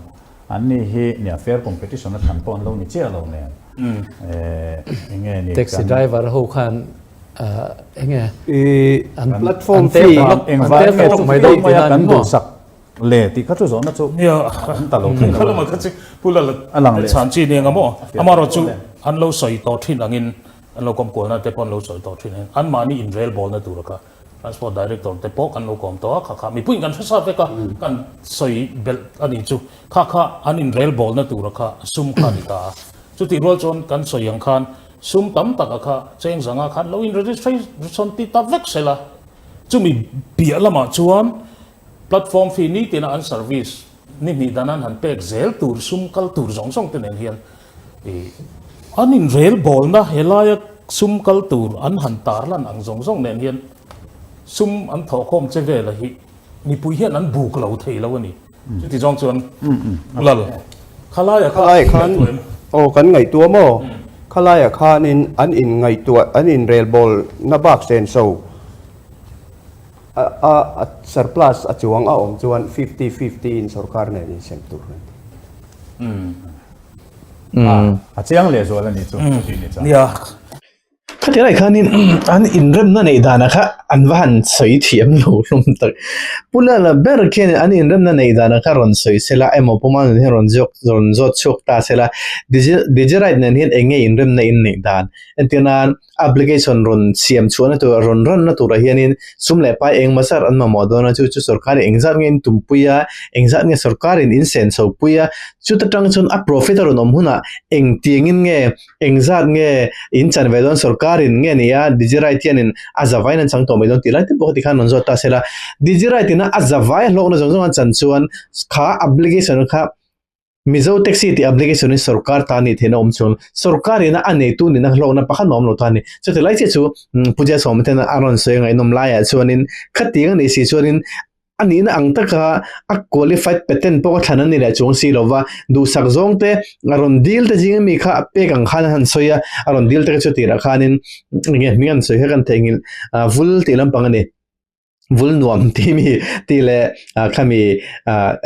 an ni hi nia fair competition a thlan pawh an lo ni chiah lo nen eng nge ni Taxi driver ho khan eng nge an platform fee engvang nge chu mai dawn maia kan duhsak le tih kha chu zawhna chu an ta lo thei lo. Khalama kha chu Pu Lala chhan chi ni eng a maw? Amaherawhchu an lo sawi tawh thin angin An lo kawm kualna te pawh an lo sawi tawh thin a, anmahni inrel bawlna tura kha Transport Director te pawh kan lo kawm tawh a, kha kha mipuiin kan hre sa vek a, kan sawi belh a nih chu, kha kha an inrel bawlna tura kha sum kha a ni ta a. Chutih rual chuan kan sawi ang khan sum tam taka kha cheng zanga khan lo in-registration ti ta vek sela, chumi piah lamah chuan platform fee nitina an service ni hnih dan an han pek zel tur sum kal tur zawng zawng te nen hian I an inrel bawlna helaia sum kal tur an han tarlan ang zawng zawng nen hian sum an thawhkhawm che vela hi mipui hian an buk lo thei lo a ni. Chuti zawng chuan Lal, khalaia kha Khalaiah khan aw kan ngaihtuah maw? Khalaiah khanin an inngaihtuah an inrel bawlna bak senso a a surplus a chuang a awm chuan fifty fifty in sorkar nen insem tur an ti. A chiang leh zual a ni chu chutih ni chuan. Nia. Khati lai khanin an inremna neih danah kha an va han sawi thiam lo hlawm tak. Pu Lala ber khian an inremna neih danah kha rawn sawi sela emaw Pu Manun hian rawn zawk rawn zawt chhuak ta sela Digiride nen hian eng nge inremna in neih dan? Entir nan Application rawn siam chhuahna tur, rawn ranna turah hianin sum leh pai engmaw zat an mamawh dawn a, chu chu sorkarin engzat nge in tumpui a, engzat nge sorkarin in sen chho pui a, chuta tang chuan a profit a rawn awm hunah engtiangin nge, engzat nge in chan ve dawn sorkarin nge ni a, Digiride hianin a zavaiin an chang tawh mai dawn tih lai te pawh kha tikhan rawn zawt ta se la, Digiride ina a zavai hlawkna zawng zawng an chan chuan kha application kha Mizo Taxi tih application hi sorkar ta nih theihna awm chuan sorkar ina a neitu nihna hlawkna pakhat mah awm lo ta a ni. Chuti lai chiah chu Pu Jia Sawma ten a rawn sawi ngaihnawm laiah chuanin khatiang a nih si chuanin a nihna ang taka a qualified patent pawh a thlan a ni leh chuang si lova, duhsak zawng te a rawn dil te zinga mi kha a pek ang khan a han sawi a, a rawn dil te kha chu tirah khanin enge hming an sawi kha kan theihnghilh vul tih lampang a ni. vul nuam tih mi tih leh khami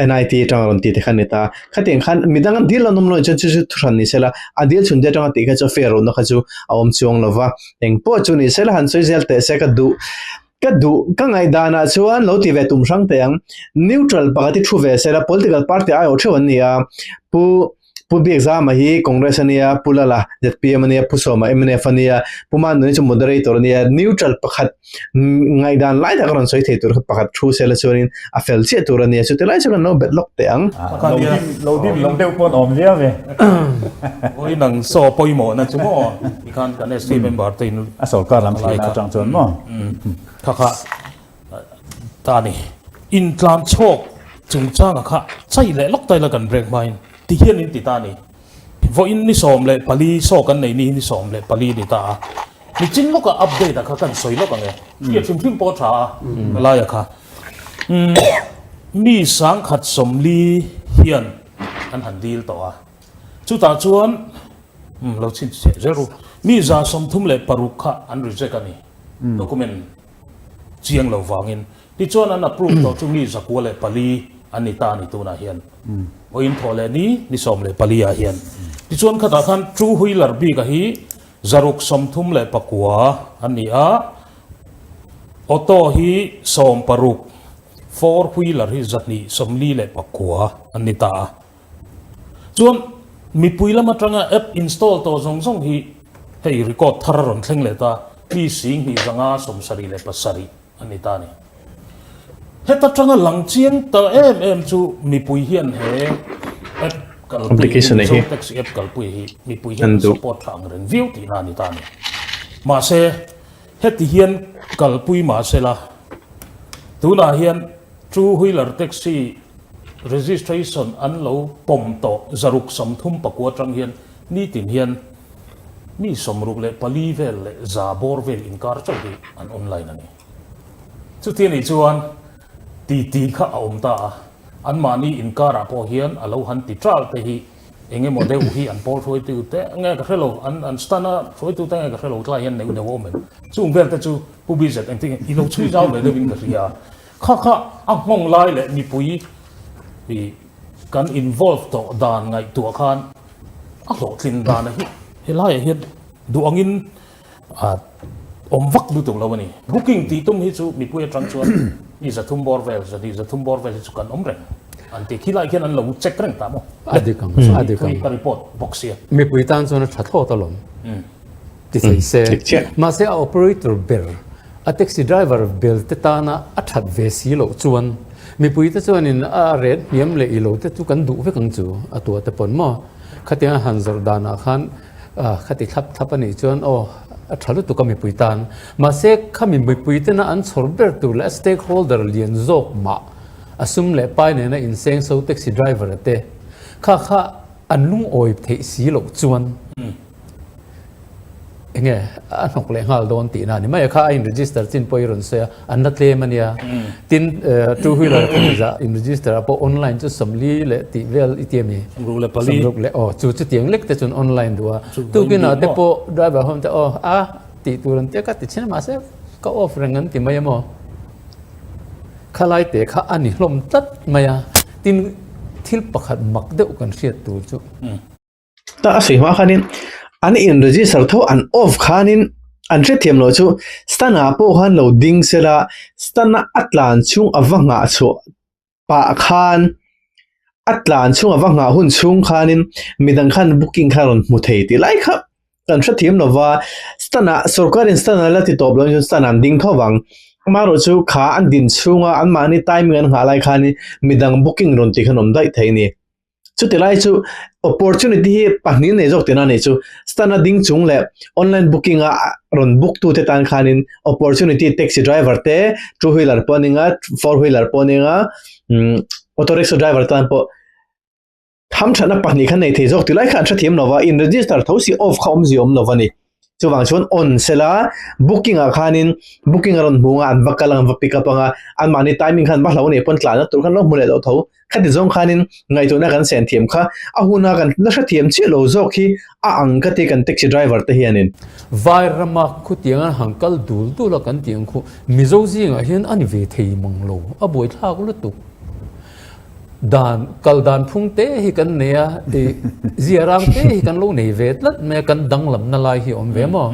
NIT atanga rawn tih te kha a ni ta. Khatiang khan midang an dil an awm lo chuan chu chu thuhran ni sela a dil chhun te atanga tih kha chu a fair lohna kha chu a awm chuang lo va. Engpawh chu ni sela han sawi zel teh se ka duh ka duh ka ngaihdanah chuan lo ti ve tum hrang teh ang. Neutral pakhat hi thu ve sela political party aiawh theuh an ni a Pu Pu Biakzama hi Congress a nia, Pu Lala zpm a nia, Pu Sawma mnf a nia, Pu Manuni chu moderator a nia, neutral pakhat ngaihdan lai tak a rawn sawi thei tur kha pakhat thu sela chuanin a fel chiah tur a nia, chuti lai chu kan lo bet lawk teh ang. Lo dim lo deuh pawh an awm viau ve. Vawi nang saw pawimawhna chu maw tikhan kan SC member te in A sorkar lam thlirna atang chuan maw? Kha kha Ta ni. Intlan chhawk chungchanga kha chai leh lawk taila kan break hmain ti hian in ti ta ni. Vawiin ni 14 saw kan nei ni hi ni 14 ni ta a. Nichin lawka update a kha kan sawi lawk ang e. Hriat hrim hrim pawh a tha a ka laia kha. Umm mi 1040 hian an han dil tawh a. Chutah chuan umm lo chhinchhiah zel ru. Mi 136 kha an reject a ni. Document. Chiang lo vangin. Tichuan an approve tawh chu mi 104 an ni ta a ni tunah hian. Vawiin thawh leh ni, ni 14 ah hian. Tichuan khatah khan two wheeler bik a hi 639 an ni a, auto hi 16, four wheeler hi 249 an ni ta a. Chuan mipui lam atanga app install tawh zawng zawng hi hei record thar a rawn thleng leh ta, mi 27,077 a ni ta a ni. Heta tanga lang chiang ta em em chu mipui hian he app kalpui hi, Mizo Taxi app kalpui hi mipui hian an support tha ang reng viau tihna a ni ta a ni. Mahse heti hian kalpui mahsela tunah hian two wheeler taxi Registration an lo pawm tawh 639 atang hian Nitin hian mi 64 vel leh 100 bawr vel inkar chauh hi an online a ni. Chuti anih chuan titi kha a awm ta a, anmahni inkarah pawh hian a lo han ti ṭal te hi eng emaw deuh hi an pawl hruaitu te nge ka hre lo, an an stand a hruaitu te nge ka hre lo tlai hian neuh neuh a awm em? Chung vel te chu Pu BZ engtin nge i lo chhui zau ve deuhin ka hria a, kha kha a nghawng lai leh mipui i kan involve tawh dan ngaihtuah khan a hlawhtlin dana hi helaiah hian duh angin a awm vak lutuk lo a ni. Booking tih tum hi chu mipui atang chuan mi 300 bawr vel, 200 300 bawr vel hi chu kan awm reng an ti. Khilai khian an lo check reng ta maw? A dik ang, a dik ang. Ka report bawk sia. Mipui tan chuan a tha thlawt alawm. Ti thei se. Mahse a operator ber, a taxi driver ber te tana a that ve si loh chuan mipui te chuanin a ret hniam leh i lo te chu kan duh vek ang chu a tua te pawn maw? Khatiang a han zawrh danah khan khati thlap thlap a nih chuan aw a tha lutuk a mipui tan. Mahse khami mipui tena an chhawr ber tur leh a stakeholder lian zawk mah a sum leh pai nena inseng so taxi driver te kha kha an lungawi theih si loh chuan enge a hnawk leh nghal dawn tihna a ni mai a, kha a in register chin pawh i rawn sawi a, an la tlem a nia. Tin, two wheeler kha zah in register ah pawh online chu 40 leh tih vel i ti a mi? 64. 64 aw, chu chutiang lek te chuan online duh a. Tukin ah te pawh driver ho te aw a tih tur an tia ka ti chhin a mahse ka off reng an ti mai a maw? Khalai te kha a ni hlawm tlat mai a, tin thil pakhat mak deuh kan hriat tur chu. Ta a sawi hma khanin an in register tho an off khanin an hrethiam loh chu stand ah pawh khan lo ding sela stand a a tlan chhung a va nghah chhuah pah khan a tlan chhung a va nghah hun chhung khanin midang khan booking kha rawn hmu thei tih lai kha kan hrethiam lo va stand ah sorkar in stand a la ti tawp lo chuan stand ah an ding tho vang amaherawh chu kha an din chhunga anmahni timing an nghah lai khanin midang booking rawn tih khan awm daih thei a ni. Chuti lai chu opportunity hi pahnih nei zawk tihna a nih chu. Stand a ding chung leh online booking a rawn book tu te tan khanin opportunity taxi driver te two wheeler pawh a ning a four wheeler pawh a ning a umm auto rickshaw driver tan pawh hamthatna pahnih kha nei thei zawk tih lai kha an hrethiam lo va in register tho si off kha awmzia awm lo va ni. Chuvang chuan on sela booking ah khanin booking a rawn hmu anga an va kal anga an va pick up anga anmahni timing khan va hlo nei pawn tlanna tur khan lo hmu leh loh tho. Khati zawng khanin ngaihtuahna kan sen thiam kha a huna kan la hrethiam chiah lo zawk hi a ang ka ti kan taxi driver te hianin. Vai rama khutiang an han kal dul dul a kan tih ang khu Mizo zingah hian a ni ve thei mang lo a buaithlak lutuk. Dan kal dan phung te hi kan nei a, i ziarang te hi kan lo nei ve tlat mai a, kan danglamna lai hi a awm ve maw?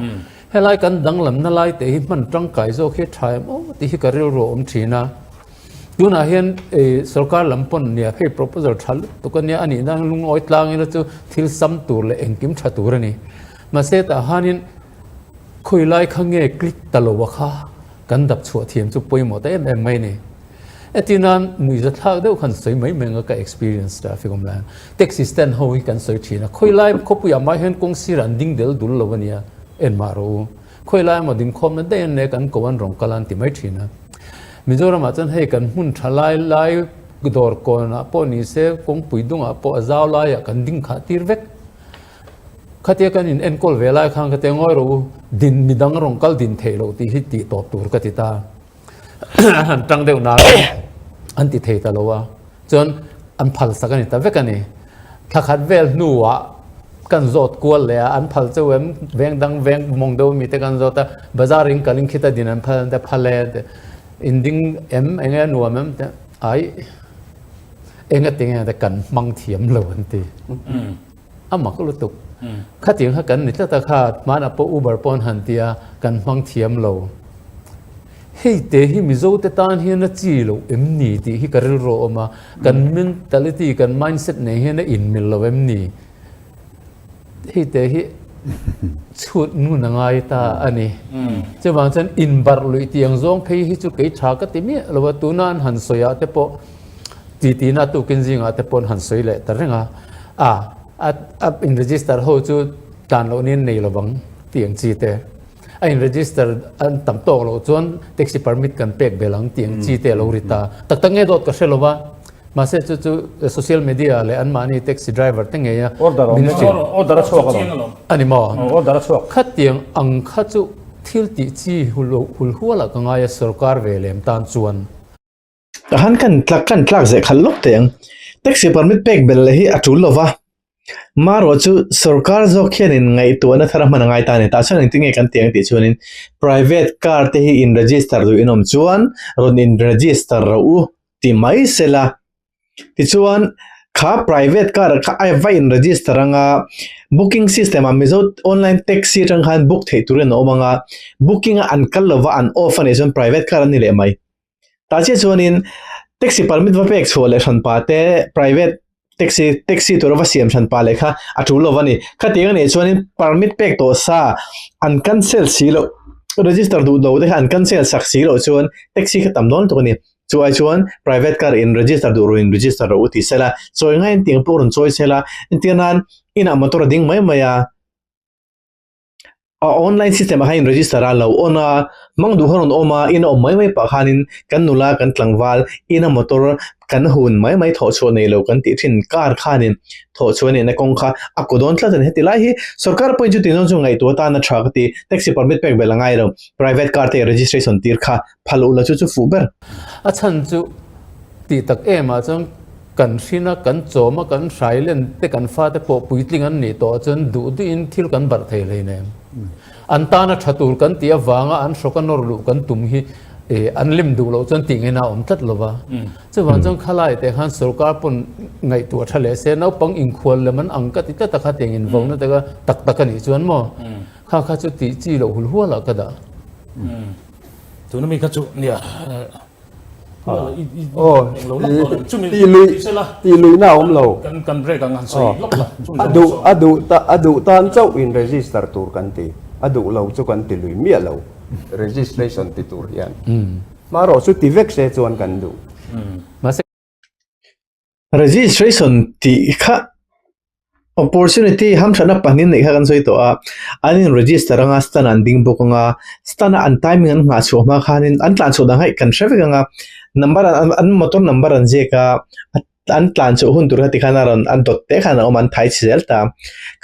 Helai kan danglamna lai te hi hman tangkai zawk hi a tha em aw tih hi ka rilru a awm thin a. Tunah hian i sorkar lam pawn nia hei proposal tha lutuk a nia, a nih nan lungawi tlang ila chu thil sam tur leh engkim tha tur a ni. Mahse tah hanin khawilai kha nge click ta lo a kha kan dap chhuah thiam chu pawimawh ta em em mai a ni. Heti nan nuihza thlak deuh khan sawi mai mai anga ka experience traffic awm lai taxi stand ho hi kan sawi thin a khawi lai khawpuiah mah hian kawng sirah an ding del dul lo ania en mah rawh u khawi lai emaw ding khawmna daih an nei kan ko an rawn kal a an ti mai thin a Mizoramah chuan hei kan hmun tha lai lai dawr kawnah pawh ni se kawngpui dungah pawh a zau laiah kan ding khah tir vek Khatia kan in enkawl ve lai khan ka ti a ngawi rawh u din midang rawn kal din theih loh tih hi tih tawp tur ka ti ta. An han tang deuh nal an ti thei ta lo a, chuan an phal sak a ni ta vek a ni. Thla khat vel hnuah kan zawt kual leh a, an phal chauh em, veng dang veng mawng deuh mi te kan zawt a, bazar in kal in khita din an phal an ti a, phal e te, in ding em eng nge a nuam em te, ai eng a ti nge te kan hmang thiam lo an ti. A mak lutuk. Khatiang kha kan ni tlat a kha, hmanah pawh Uber pawh an han ti a, kan hmang thiam lo. Hei te hi Mizo te tan hian a chi loh em ni tih hi ka rilru a awm a, kan mentality, kan mindset nen hian a inmil lo em ni? Hei te hi chhut ngun a ngai ta a ni. Chuvang chuan inbarh luih tih ang zawng phei hi chu kei tha ka ti miah lo a, tuna an han sawi ah te pawh Titina tukin zingah te pawn han sawi leh ta reng a, a a in register ho chu tan loh nen nei lovang tih ang chi te, a in register an tam tawk loh chuan taxi permit kan pek belh ang tih ang chi te a lo ri ta. Tak tak nge dawt ka hre lo va, Mahse chu chu social media leh anmahni taxi driver te ngei a Order awm min hrilh. Order a chhuak alawm. A ni maw? Order a chhuak. Khatiang ang kha chu thil tih chi hulhual ah ka ngai a sorkar ve lem tan chuan. Tahan kan tlak kan tlak zeh khalh lawk teh ang. Taxi permit pek belh leh hi a tul lova. Marawh chu sorkar zawk hianin ngaihtuahna thar a hman a ngai ta a ni. Tah chuan engtin nge kan tih ang tih chuanin private car te hi in register duh in awm chuan rawn in register rawh u ti mai sela. Tichuan kha private car kha a va in register anga booking system ah Mizo online taxi atang khan book theih turin a awm anga booking a an kal lova an off a nih chuan private car an ni leh mai. Tah chiah chuanin taxi permit va pek chhuah leh hran pa te private taxi taxi tura va siam hran pa leh kha a tul lo a ni. Khatiang a nih chuanin permit pek tawh sa an cancel si loh register duh lo te kha an cancel sak si loh chuan taxi kha tam dawn tuk a ni. Chu ai chuan private car in register duh ruin register rawh u ti sela chawi ngaiin tiang pawh rawn chawi sela entir nan inah motor a ding mai mai a. A online system ah khan in register a lo on a hmang duh khan rawn awm a in a awm mai mai pah khanin kan nula kan tlangval ina motor kan hun mai mai thawh chhuah nei lo kan tih thin car khanin thawh chhuah a nihna kawng kha a kaw dawn tlat a ni heti lai hi sorkar pawhin chuti zawng chu ngaihtuah atan a tha ka ti taxi permit pek belh a ngai lo private car te registration tir kha phal ula chu chu fuh ber. A chhan chu tih tak em ah chuan kan hrin a, kan chawm a, kan hrai len te kan fate pawh puitling an nih tawh chuan duh duhin thil kan barh thei hleinem. An tana tha tur kan tih avanga an hrawk a nawr luh kan tum hi an lim duh loh chuan tih ngaihna a awm tlat lo va. Chuvang chuan khalai te khan sorkar pawn ngaihtuah tha leh se naupang inkhual lem an ang ka ti tlat a kha tiang invauna te kha tak tak a nih chuan maw kha kha chu tih chi loh hul hual ah ka dah. Tuna mi kha chu nia Tih luihna a awm lo. A duh a duh a duh tan chauh in register tur kan ti. A duh lo chu kan ti lui miah lo registration ti tur hian. Hmarawh chu ti vek se chuan kan duh. Registration tih kha opportunity hamthatna pahnih neih kha kan sawi tawh a, an in register anga stand an ding bawk anga stand a an timing an nghah chhuah hma khanin an tlan chhuah dan kha kan hre vek anga number an an motor number an ziak a an tlan chhuah hun tur kha tikhan a rawn a dawt te khan a awm a an thai chhe zel ta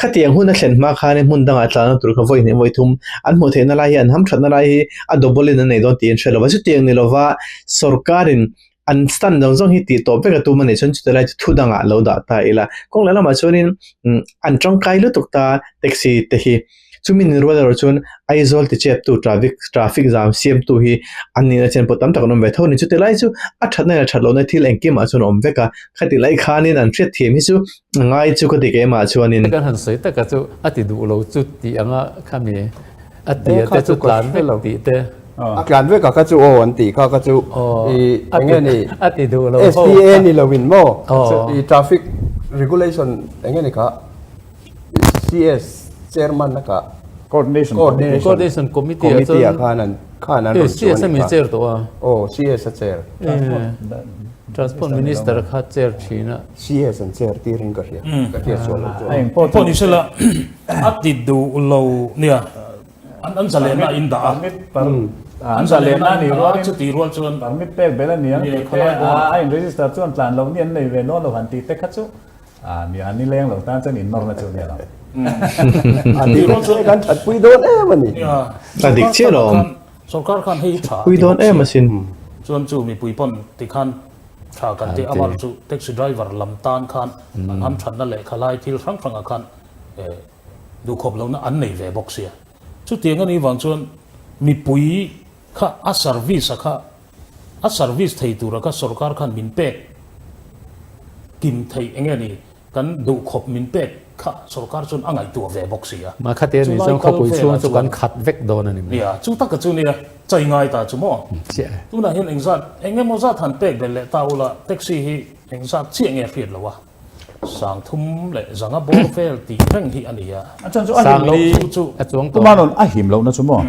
khatiang hun a thlen hma khanin hmun dangah tlanna tur kha vawi hnih vawi thum an hmuh theihna lai hi an hamthatna lai hi a double in an nei dawn tih an hre lo va chutiang ni lova sorkarin An stand zawng zawng hi tih tawp vek a tum a nih chuan chuti lai chu thu dangah lo dah ta ila. Kawng leh lamah chuanin an tangkai lutuk ta taxi te hi. Chumi ni rual erawh chuan Aizawl ti cheptu traffic traffic jam siamtu hi an nihna chen pawh tam tak an awm ve tho a ni. Chuti lai chu a thatna leh that lohna thil engkimah chuan a awm vek a. Khati lai khanin an hriatthiam hi chu a ngai chu ka ti keimah chuanin. Kan han sawi taka chu a ti duh lo chu tih anga khami A ti a te chu tlan vek tih te. A tlan vek a kha chu aw an tih kha kha chu i enge ni a ti duh lo STA ni lo in maw i traffic regulation enge ni kha CS chairman a kha coordination coordination committee a chuan khan an khan an rawn CS a mi chair tawh a aw CS a chair transport minister kha chair thin a CS an chair tir in ka hria ka hria chuan lo chuan engpawh pawh ni sela A ti duh lo nia an an zalehna a in dah a. An zalehna a nih rualin chuti rual chuan permit pek belh a ni ang tih te a in register chuan tlan loh ni an nei ve dawn lo han tih te kha chu nia an nileng lo tan chuan in nawrna chu a nia lo. A tih rual chuan kan that pui dawn em a ni. A dik chiah lo awm. Sorkar khan hei tha pui dawn em asin. Chuan chu mipui pawn tikhan tha kan tih amah chu taxi driver lam tan khan an hamthatna leh khalai thil hrang hrangah khan duhkhawp lohna an nei ve bawk sia. Chutiang a nih vang chuan mipui kha a service a kha a service thei tura kha sorkar khan min pek kim theih eng nge ni kan duhkhawp min pek kha sorkar chuan a ngaihtuah ve bawk sia. Mah khate a nih chuan khawpui chhung chu kan khat vek dawn a ni mai. Nia, chu taka chu nia chai ngai ta chu maw? Chiah e. Tunah hian engzat eng emaw zat han pek belh leh ta ula taxi hi engzat chiah nge hriat lo a. Sangthum leh zanga bawr vel tih reng hi a ni a. A chan chu a him loh chu chu a chuang tawh. Tuma rawn a him lohna chu maw?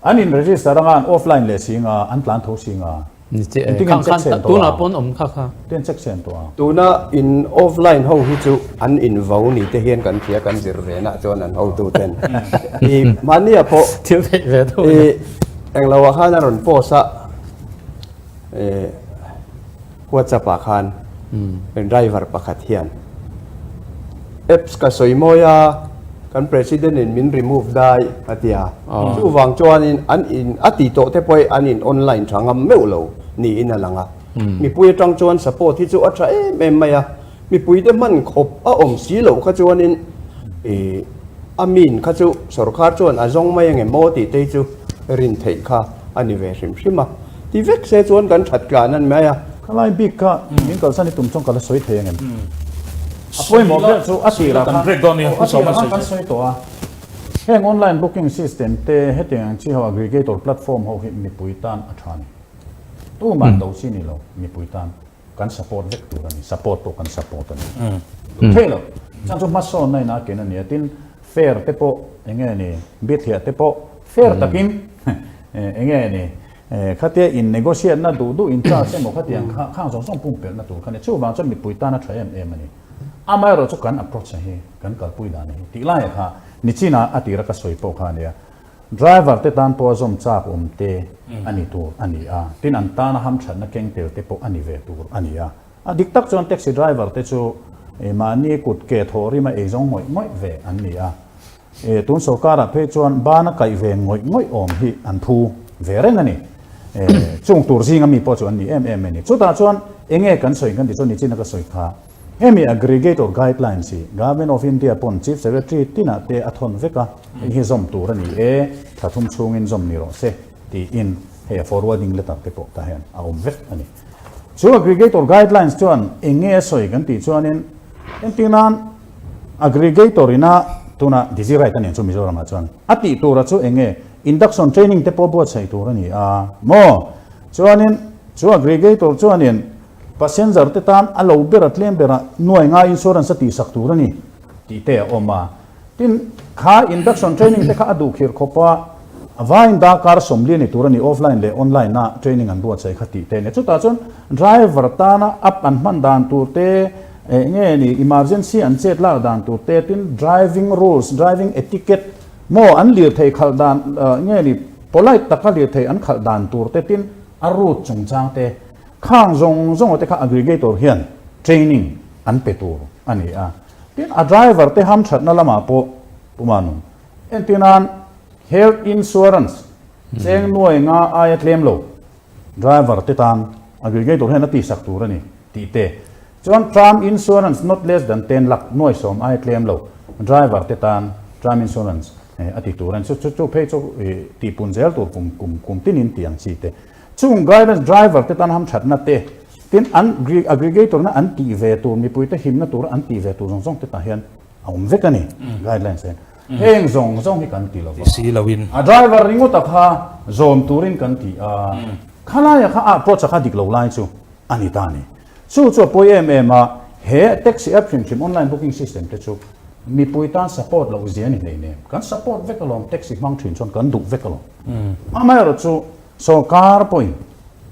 An in register anga an offline leh si nga, an tlan tho si nga. Ni che e. Khang khan tunah pawn awm kha kha. Ten check sen tawh a. Tuna in offline ho hi chu an in vo ni te hian kan hria kan zir ve na chuan an hotu ten. I mahnia pawh thil theih ve tho. I englo ah khan a rawn post a. I WhatsApp ah khan. Driver pakhat hian apps ka sawi mawi a, kan President in min remove dai a ti a. Chuvang chuanin an in a ti tawh te pawh hi an in online tha ngam meuh lo niin a lang a. Mipui atang chuan support hi chu a tha em em mai a, mipui te hman khawp a awm si loh kha chuanin ih a min kha chu sorkar chuan a zawng mai angem maw tih te hi chu rin theih kha a ni ve hrim hrim a. Ti vek se chuan kan that tlan a ni mai a. Khalai bik kha min kalsan i tum chuan ka la sawi thei angem? A pawimawh ber chu a tirah khan a tirah khan kan sawi tawh a, heng online booking system te hetiang ang chi ho aggregator platform ho hi mipui tan a tha a ni. Tuman do chi ni lo mipui tan kan support vek tur a ni, support pawh kan support a ni. Thei lo, chhan chu hmasawnna in a ken a ni a, tin fare te pawh eng nge ni, bithliah te pawh fair takin eng nge ni, khatia in negotiate na duh duh in charge emaw khatiang kha khang zawng zawng pumpelhna tur kha a ni. Chuvang chuan mipui tan a tha em em a ni. Amaherawh chu kan approach a hi, kan kalpui dan a hi tih laiah kha nichina a tira ka sawi pawh kha a nia. Driver te tan pawh a zawm chak awm te a ni tur a ni a, tin an tana hamthatna keng tel te pawh a ni ve tur a ni a. A dik tak chuan taxi driver te chu mahni kut ke thawh rima ei zawng ngawih ngawih ve an ni a. Tun sorkarah phei chuan bana kaih ve ngawih ngawih awm hi an phu ve reng a ni. Chung tur zinga mi pawh chu an ni em em a ni. Chutah chuan enge kan sawi kan ti chuan nichina ka sawi kha. Hemi aggregator guidelines hi Government of India pawn Chief Secretary tinah te a thawn vek a, hei hi zawm tur a ni e, thla thum chhungin zawm ni rawh se tiin hei a forwarding letter te pawh tah hian a awm vek a ni. Chu aggregator guidelines chuan eng nge a sawi kan tih chuanin entir nan aggregator ina tuna Digiride a nen chu Mizoramah chuan a tih tura chu eng nge induction training te pawh buatsaih tur a ni a maw? Chuanin chu aggregator chuanin Passenger te tan a lo ber a tlem berah nuai ngai insurance a tihsak tur a ni tih te a awm a. Tin, kha induction training te kha a duh khirh khawp a, a vaiin darkar 40 ni tur a ni offline leh online a training an buatsaih kha tih te a ni. Chutah chuan driver tana app an hman dan tur te, eng nge ni emergency an chet lak dan tur te, tin driving rules, driving etiquette maw an lirthei khalh dan, nge ni polite taka lirthei an khalh dan tur te, tin a route chungchang te, Khang zawng zawng te kha aggregator hian training an pe tur a ni a. Tin, a driver te hamthatna lamah pawh Pumanu entir nan health insurance cheng nuai nga aia tlem lo driver te tan aggregator hian a tihsak tur a ni tih te. Chuan term insurance not less than 10 lakh nuai sawm aia tlem lo driver te tan term insurance a ti tur a ni. Chu chu phei chu tihpun zel tur kum kum kum tinin tih ang chi te. Chung guidance driver te tan hamthatna te, tin an aggregator na an tih ve tur, mipui te himna tur an tih ve tur zawng zawng te tah hian a awm vek a ni guidelines hian. Heng zawng zawng hi kan ti lo va. Ti si lo in. A driver ringawta kha zawm turin kan ti a, khalaia kha a approach a kha dik lo lai chu a ni ta a ni. Chu chu a pawi em em a, he taxi app hrim hrim online booking system te chu mipui tan support loh zia a ni hleinem. Kan support vek alawm, taxi hmang thin chuan kan duh vek alawm. Amaherawhchu chu Sorkar pawhin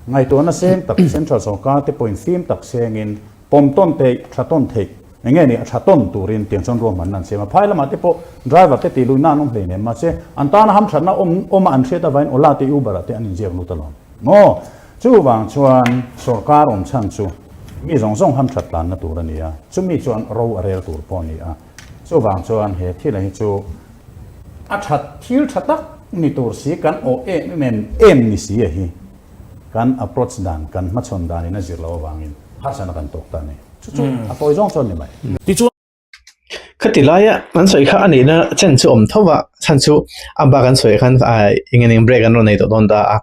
ngaihtuahna seng tak, Central sorkar te pawhin fim tak sengin pawm tawn theih, tha tawn theih, eng nge ni a tha tawn turin tiang chuan ruahmanna an siam a. Phai lamah te pawh driver te tih luihna an awm hleinem mahse an tana hamthatna awm awma an hriat avangin Ola te Uber ah te an inziak lut alawm maw? Chuvang chuan sorkar awm chhan chu mi zawng zawng hamthat tlanna tur a ni a, chumi chuan ro a rel tur pawh a ni a. Chuvang chuan he thil hi chu a that thil tha tak ni tur si kan awh em em em ni si a hi kan approach dan kan hmachhawn dan in a zir loh avangin harsatna kan tawk ta a ni. Chu chu a tawi zawng chuan ni mai. Tichuan. Khati laia an sawi kha a nihna chen chu awm tho va, chhan chu a bak an sawi khan eng eng break an rawn nei tawh dawn ta a.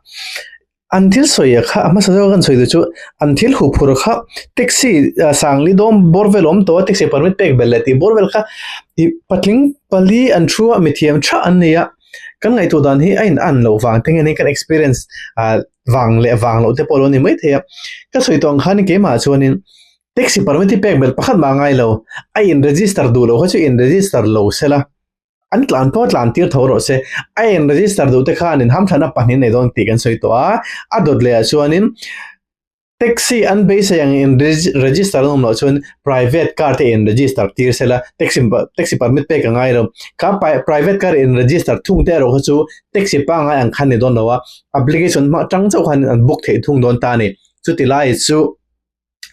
An thil sawi kha a hmasa zawk an sawi duh chu an thil huh phur kha taxi sangli dawm bawr vel awm tawh a taxi permit pek belh leh tih bawr vel kha ih patling pali an thu a mithiam tha an nei a kan ngaihtuah dan hi a in an loh vang te nge ni kan experience ah vang leh vang loh te pawh a lo ni maithei a ka sawi tawh ang khan keimah chuanin taxi permit hi pek belh pakhat mah a ngai lo a in register duh loh kha chu in register lo sela. An tlan pawh tlan tir tho rawh se. A in register duh te khan in hamthlana pahnih nei dawn tih kan sawi tawh a. A dawt leh ah chuanin taxi an beisei ang in register an awm loh chuan private car te in register tir se la taxi taxi permit pek a ngai lo. Kha private car in register thung te erawh kha chu taxi pangngai ang khan ni dawn lo a, application hmang atang chauh khan an book theih thung dawn ta a ni. Chuti lai chu.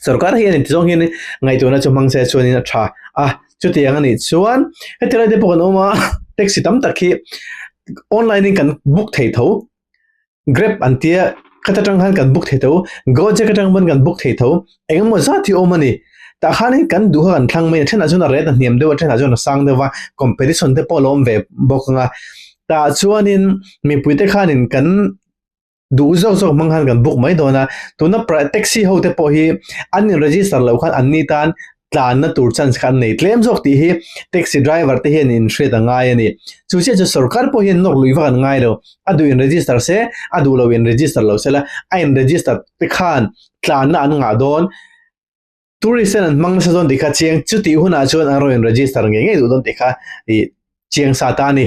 Sorkar hian inti zawng hian ngaihtuahna chu hmang se chuanin a tha a, chutiang a nih chuan heti lai te pawh kan awm a, taxi tam tak hi online in kan book thei tho, Grab an tia khata tang khan kan book thei tho, Gojek atang pawn kan book thei tho, engemaw zat hi a awm a ni. Tah khanin kan duh kha kan thlang mai a, thenah chuan a rate a hniam deuh a, thenah chuan a sang deuh a, competition te pawh a lo awm ve bawk ang a, tah chuanin mipuite khanin kan Duh zawk zawk hmang khan kan book mai dawn a, tuna taxi ho te pawh hi an in register loh khan anni tan tlanna tur chance kha an nei tlem zawk tih hi taxi driver te hian in hriat a ngai a ni. Chu chiah chu sorkar pawh hian nawk lui vak an ngai lo, a duh in register se, a duh lo in register lo se la, a in register te khan tlanna an ngah dawn. Tourist ten an hmang nasa dawn tih kha chiang, chutih hunah chuan an rawn in register ngei ngei duh dawn tih kha ih chiang sa ta a ni.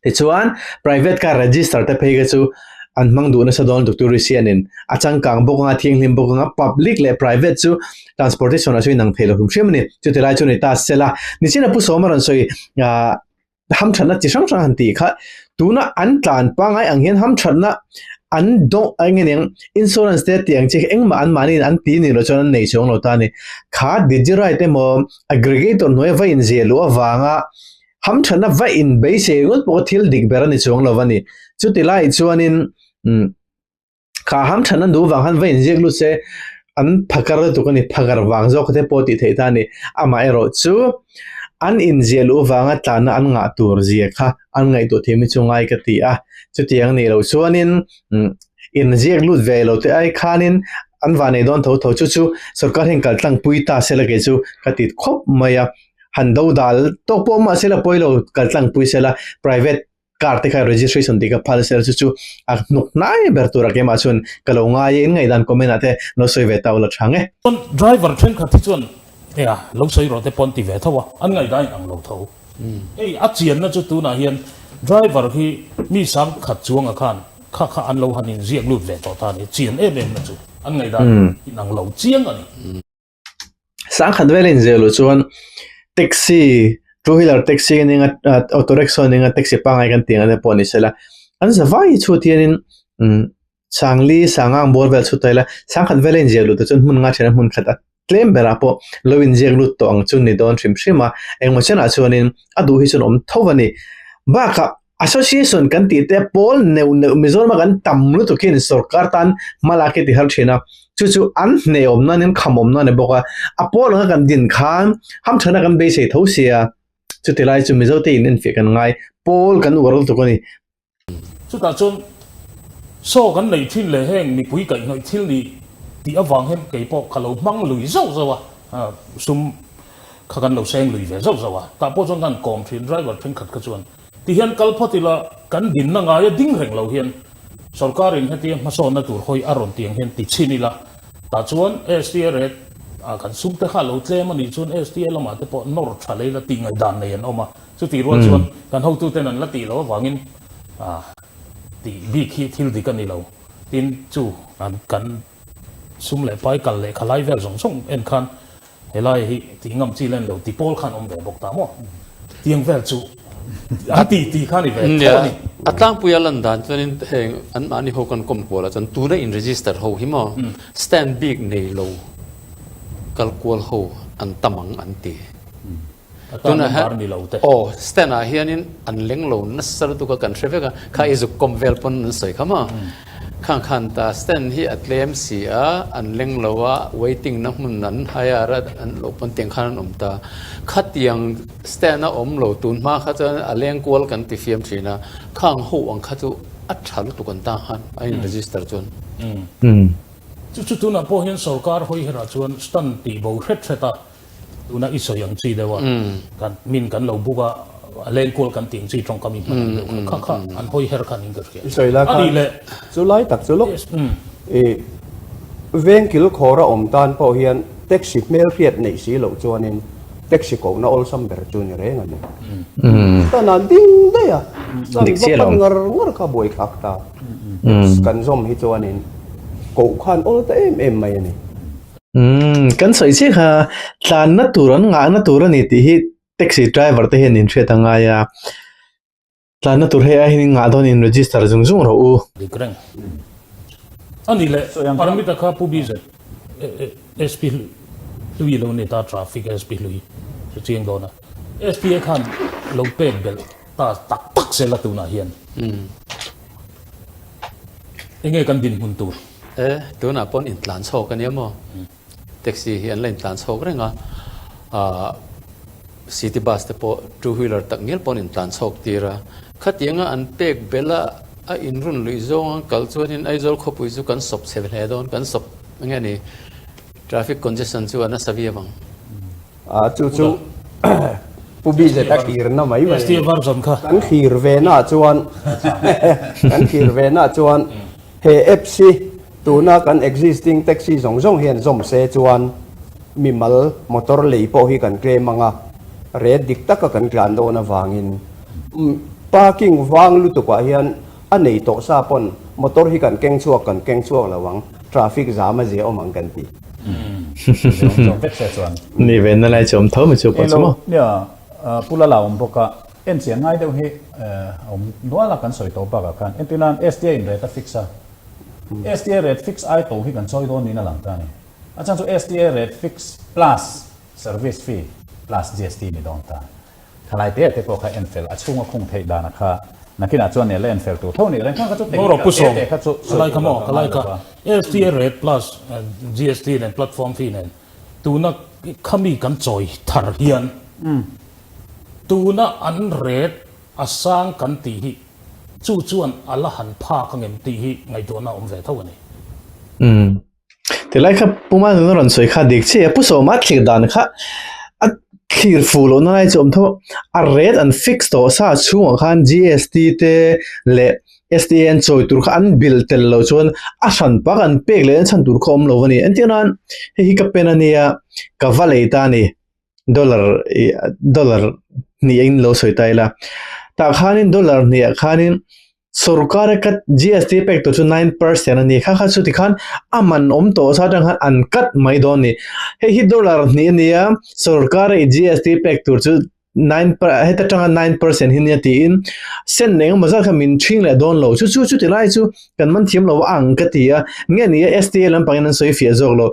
Tichuan, private car register te phei kha chu an hmang duh nasa dawn lutuk tourist hianin a changkang bawk anga, thianghlim bawk anga, public leh private chu transportation ah chuan inang thei lo hrim hrim a ni. Chuti lai chu ni ta se la, nichin a Pu Sawma rawn sawi ah hamthatna chi hrang hrang han tih kha tuna an tlan pangngai ang hian hamthatna an dawng eng nge niang insurance te tih ang chi kha engmah an mahniin an ti ni lo chuan an nei chuang lo ta a ni. Kha Digiride emaw aggregator hnuaia va inziah luh avanga Hamthatna va inbeisei ringawt pawh thil dik ber a ni chuang lo a ni. Chuti lai chuanin kha hamthatna duh vang khan va inziak lut se an phakar lutuk a ni, phakar vang zawk te pawh tih theih ta a ni. Amaherawh chu an inziah luh vanga tlanna an ngah tur zia kha an ngaihtuah thiam hi chu ngai ka ti a. Chutiang nih loh chuanin inziak lut ve lo te ai khanin an vanei dawn tho tho chu chu sorkar hian kaltlangpui ta se la kei chu ka ti khawp mai a. Han do dal tawk pawh mahse la pawi lo kal tlangpui sela private car te kha registration tih kha phal sela chu chu a hnuk hnai ber tur a keimah chuan ka lo ngai e in ngaihdan comment ah te lo sawi ve ta ula thang e. Chuan driver thenkhat hi chuan nia lo sawi rawh te pawn ti ve tho a, an ngaihdan in ang lo tho. Hei a chianna chu tunah hian driver hi mi sang khat chuanga khan kha kha an lo han inziak lut ve tawh ta a ni, chian em em na chu an ngaihdan in ang lo chiang a ni. Sangkhat vel a inzir loh chuan taxi two wheeler taxi a nia auto rickshaw a nia taxi pangngai kan tih ang te pawh ni sela an za vai chhut hianin umm sangli sangang bawr vel chhut ta ila sangkhat vel a inzir luh te chuan hmun nga thena hmun khat a tlem berah pawh lo inziak lut tawh ang chu ni dawn hrim hrim a engmaw chenah chuanin a duh hi chuan awm tho a ni bakah Association kan tih te pawl neuh neuh Mizorama kan tam lutuk hian sorkar tan hma lak hi ti har thin a, chu chu an hnehawm nan in khamawm nan a ni bawk a, a pawl anga kan din khan hamthana kan beisei tho sia, chuti lai chu Mizote in enfiah kan ngai, pawl kan uar lutuk a ni. Chutah chuan saw kan neih thin leh heng mipui kaihhnawih thil ni tih avang hian kei pawh ka lo hmang lui zauh zauh a, sum kha kan lo seng lui ve zauh zauh a, tah pawh chuan kan kawm thin driver thenkhat kha chuan Ti hian kal phawt ila kan dinna ngaia ding reng lo hian sorkarin hetia hmasawnna tur hawi a rawn tiang hian ti chhin ila, tah chuan STA rate ah kan sum te kha a lo tlem a nih chuan STA lamah te pawh nawr tha lei la tih ngaihdan nei an awm a, chutih rual chuan kan hotuten an la tih loh avangin tih bik hi thil dik a ni lo. Tin, chu kan sum leh pai kal leh khalai vel zawng zawng en khan Helai hi tih ngam chi len lo ti pawl khan awm ve bawk ta maw? Tiang vel chu a ti ti kha ni ve tho a ni. A tlangpui a lan dan chuanin heng anmahni ho kan kawm kual ah chuan tuna in register ho hi maw stand bik nei lo kal kual ho an tam ang an ti. Tuna member ni lo te. Aw stand ah hianin an leng lo nasa lutuk a kan hre vek a, kha i zuk kawm vel pawn an sawi kha maw. Khang khan ta stand hi a tlem si a, an leng lo a, waiting na hmun an hire a, an lo pawn tiang khan an awm ta. Khatiang stand a awm lo tun hma kha chuan a leng kual kan ti fiam thin a, khang ho ang kha chu a tha lutuk an ta khan a in register chuan. Chu chu tunah pawh hian sorkar hawi herah chuan stand tih bo hret hret a, Tuna i sawi ang chi deuh a, kan min kan lo buk a, a lengkual kan tih ang chi tawngkam i hman ang deuh kha, kha kha an hawi her khan in ka hria. I sawi la khan chu lai tak chu lawk i veng kil khawr a awm tan pawh hian taxi hmel hriat neih si loh chuanin taxi kohna awlsam ber chu ni reng a ni. Tan ah ding daih a, tan va pan ngar ngar kha buaithlak ta. Kan zawm hi chuanin koh khan awl ta em em mai a ni. Umm kan sawi chiah kha tlanna tur an ngahna tur a ni tih hi taxi driver te hian inhriat a ngai a, tlanna tur hei ai hian in ngah dawn in register zung zung rawh u. Dik reng a ni leh permit a kha Pu Bizen. SP hlui lo ni ta traffic SP hlui chu chiang dawn a. SPA khan lo pek belh ta tak tak sela tunah hian enge kan dinhmun tur? E, tunah pawn intlan chhawk a nia maw? Taxi hi an la intlan chhawk reng a, ah city bus te pawh two wheeler tak ngial pawn intlan chhawk tir a. Khatianga an pek belh a, a inrun luih zawng an kal chuanin Aizawl khawpui chu kan sawp chhe hle dawn, kan sawp enge ni traffic congestion chu a nasa viau ang. Ah chu chu Pu BZ a thlirna mai mai a ni. Kan thlir ve naah chuan kan thlir ve naah chuan he apps hi tuna kan existing taxi zawng zawng hian zawm se chuan mimal motor lei pawh hi kan claim ang a, rate dik taka kan tlan dawn avangin parking vang lutukah hian a nei tawh sa pawn motor hi kan keng chhuak kan keng chhuak lo ang, traffic jam a zia awm ang kan ti. Ni ve na lai chu awm tho mai chu pawh chu maw. Nia, Pu Lala awm bawk a, en chian ngai deuh hi awm nual a kan sawi tawh bakah khan entir nan STA in rate a fix a, STA rate fix ai to hi kan chawi dawn niin a lang ta a ni. A chhan chu STA rate fix plus service fee plus GST ni dawn ta. Thalai te te pawh kha en fel a chhunga khung theih dana kha nakinah chuan nel a en fel tur tho nih reng khan kha chu technical te te kha chu sawi tur ka ngai lo va. STA rate plus GST nen platform fee nen tuna khami kan chawi thar hian tuna an rate a sang kan tih hi chu chuan a la han phak angem tih hi ngaihtuahna a awm ve tho a ni. Tilai kha Puma nuna rawn sawi kha dik chiah a, Pu Sawma thlir dan kha a thlir fuh loh na lai chu a awm tho a, a rate an fix tawh sa chhungah khan GST te leh STA an chawi tur kha an bilh tel loh chuan a hran pak an pek leh chhan tur kha a awm lo a ni. Engtir nan hei hi ka pen a nia, ka va lei ta a ni, dollar ih dollar hnih a in lo sawi ta ila, tah khanin dollar hnih ah khanin Sorkar a cut GST pek tur chu 9% a ni. Kha kha chu tikhan a man awm tawh sa atang khan an cut mai dawn a ni. Hei hi dollar hnih a nia, sorkar a i GST pek tur chu nine per heta tanga 9% hi nia tiin cent eng emaw zat kha min ṭhing leh dawn lo. Chu chu chuti lai chu kan man thiam lo ang ka ti a. Nge ni a STA lampangin an sawi fiah zawk lo.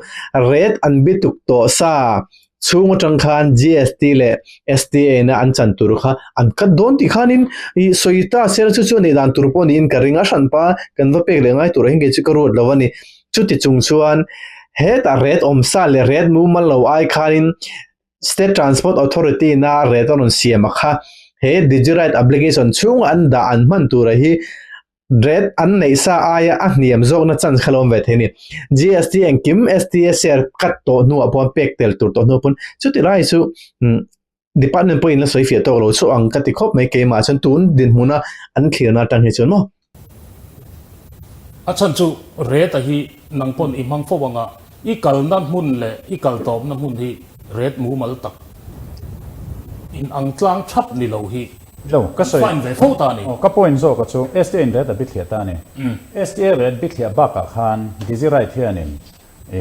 Rate an bituk tawh sa. Chhung atang khan GST leh STA ina an chan tur kha an cut dawn tih khanin i sawi ta sela chu chu a nih dan tur pawh niin ka ring a, hranpa kan va pek leh ngai turah hian kei chu ka ruat lo a ni. Chuti chung chuan hetah rate awm sa leh rate mumal lo ai khanin State Transport Authority ina rate a rawn siam a kha he Digiride application chhunga an dah an hman tura hi Rate an neih sa aia a hniam zawkna chance kha lo awm ve thei a ni. GST engkim STA share cut tawh hnuah pawh pek tel tur tawh hnuah pawn chuti lai chu department pawhin la sawi fiah tawk lo chu ang ka ti khawp mai keimah chuan tun dinhmuna an thlirna atang hi chuan maw. A chhan chu rate a hi nang pawn i hmang fo anga i kalna hmun leh i kal tawpna hmun hi rate mumal tak in ang tlang thap ni lo hi Lo, ka sawi. Fine ve fo ta a ni. Aw, ka point zawk a chu STA in rate a bithliah ta a ni. STA rate bithliah bakah khan Digiride hianin i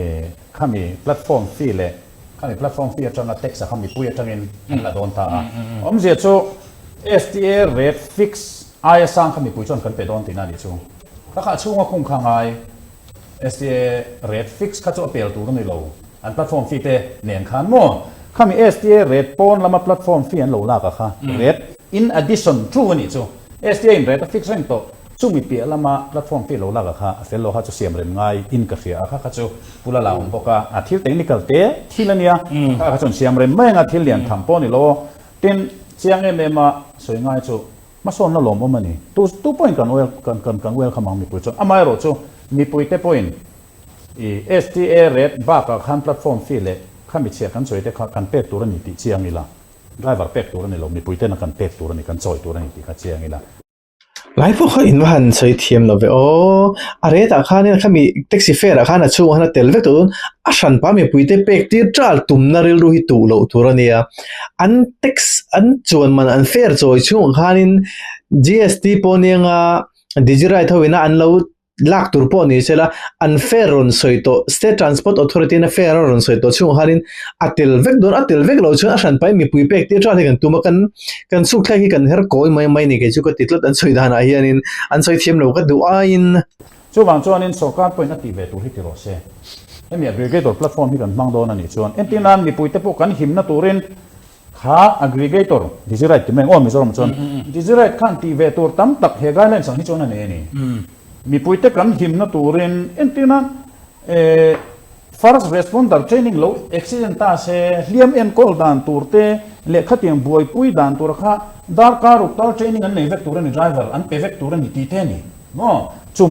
khami platform fee leh khami platform fee atanga tax a kha mipui atangin an la dawn ta a. Awmzia chu STA rate fix aia sang kha mipui chuan kan pe dawn tihna a nih chu. Ka kha chhunga khung kha ngai STA rate fix kha chu a pel tur a ni lo. An platform fee te nen khan maw? Khami STA rate pawn lama platform fee an lo lak a kha rate in addition to a nih chu. STA in rate a fix reng tawh. Chumi piah lama platform fee lo lak a kha a fel lo kha chu siam rem ngai in ka hria a kha kha chu Pu Lala awm bawk a. A thil technical te thil a nia. Kha kha chuan siam rem mai anga thil lian tham pawh a ni lo. Tin, chiang em em a sawi ngai chu hmasawnna lawmawm a ni. Tu tu pawhin kan wel kan kan kan welcome ang mipui chuan. Amaherawhchu mipui te pawhin I STA rate bakah khan platform fee leh khami chhiah kan chawi te kha kan pek tur a ni tih chiang ila, driver pek tur a ni lo, mipui tena kan pek tur a ni, kan chawi tur a ni tih kha chiang ila. Lai pawh kha in va han sawi thiam lo ve aw. A rate ah khanin khami taxi fare ah khan a chhungah khan a tel vek tawh dawn. A hranpa mipui te pek tir ṭal tumna rilru hi tuh loh tur a nia. An tax an chuan man an fare chawi chhungah khanin GST pawh nia Digiride ho ina an lo Lak tur pawh ni sela, an fare rawn sawi tawh, State Transport Authority in a fare a rawn sawi tawh chhungah khanin a tel vek dawn, a tel vek loh chuan a hran pahin mipui pek tir tha hi kan tum a, kan kan sukthlek hi kan her kawi mai mai ni kei chu ka ti tlat an sawi danah hianin an sawi thiam lo ka duh aiin. Chuvang chuanin sorkar pawhin a tih ve tur hi ti rawh se. Hemi aggregator platform hi kan hmang dawn a nih chuan entir nan mipuite pawh kan himna turin kha aggregator Digiride ti mai ang aw Mizoram chuan Digiride khan tih ve tur tam tak he guidelines ang hi chuan a nei a ni. Mipuite kan himna turin entir nan first responder training lo accident ta se hliam enkawl dan tur te leh khatiang buaipui dan tur kha darkar ruk tal training an nei vek tur a ni driver an pe vek tur a ni tih te a ni maw. Chu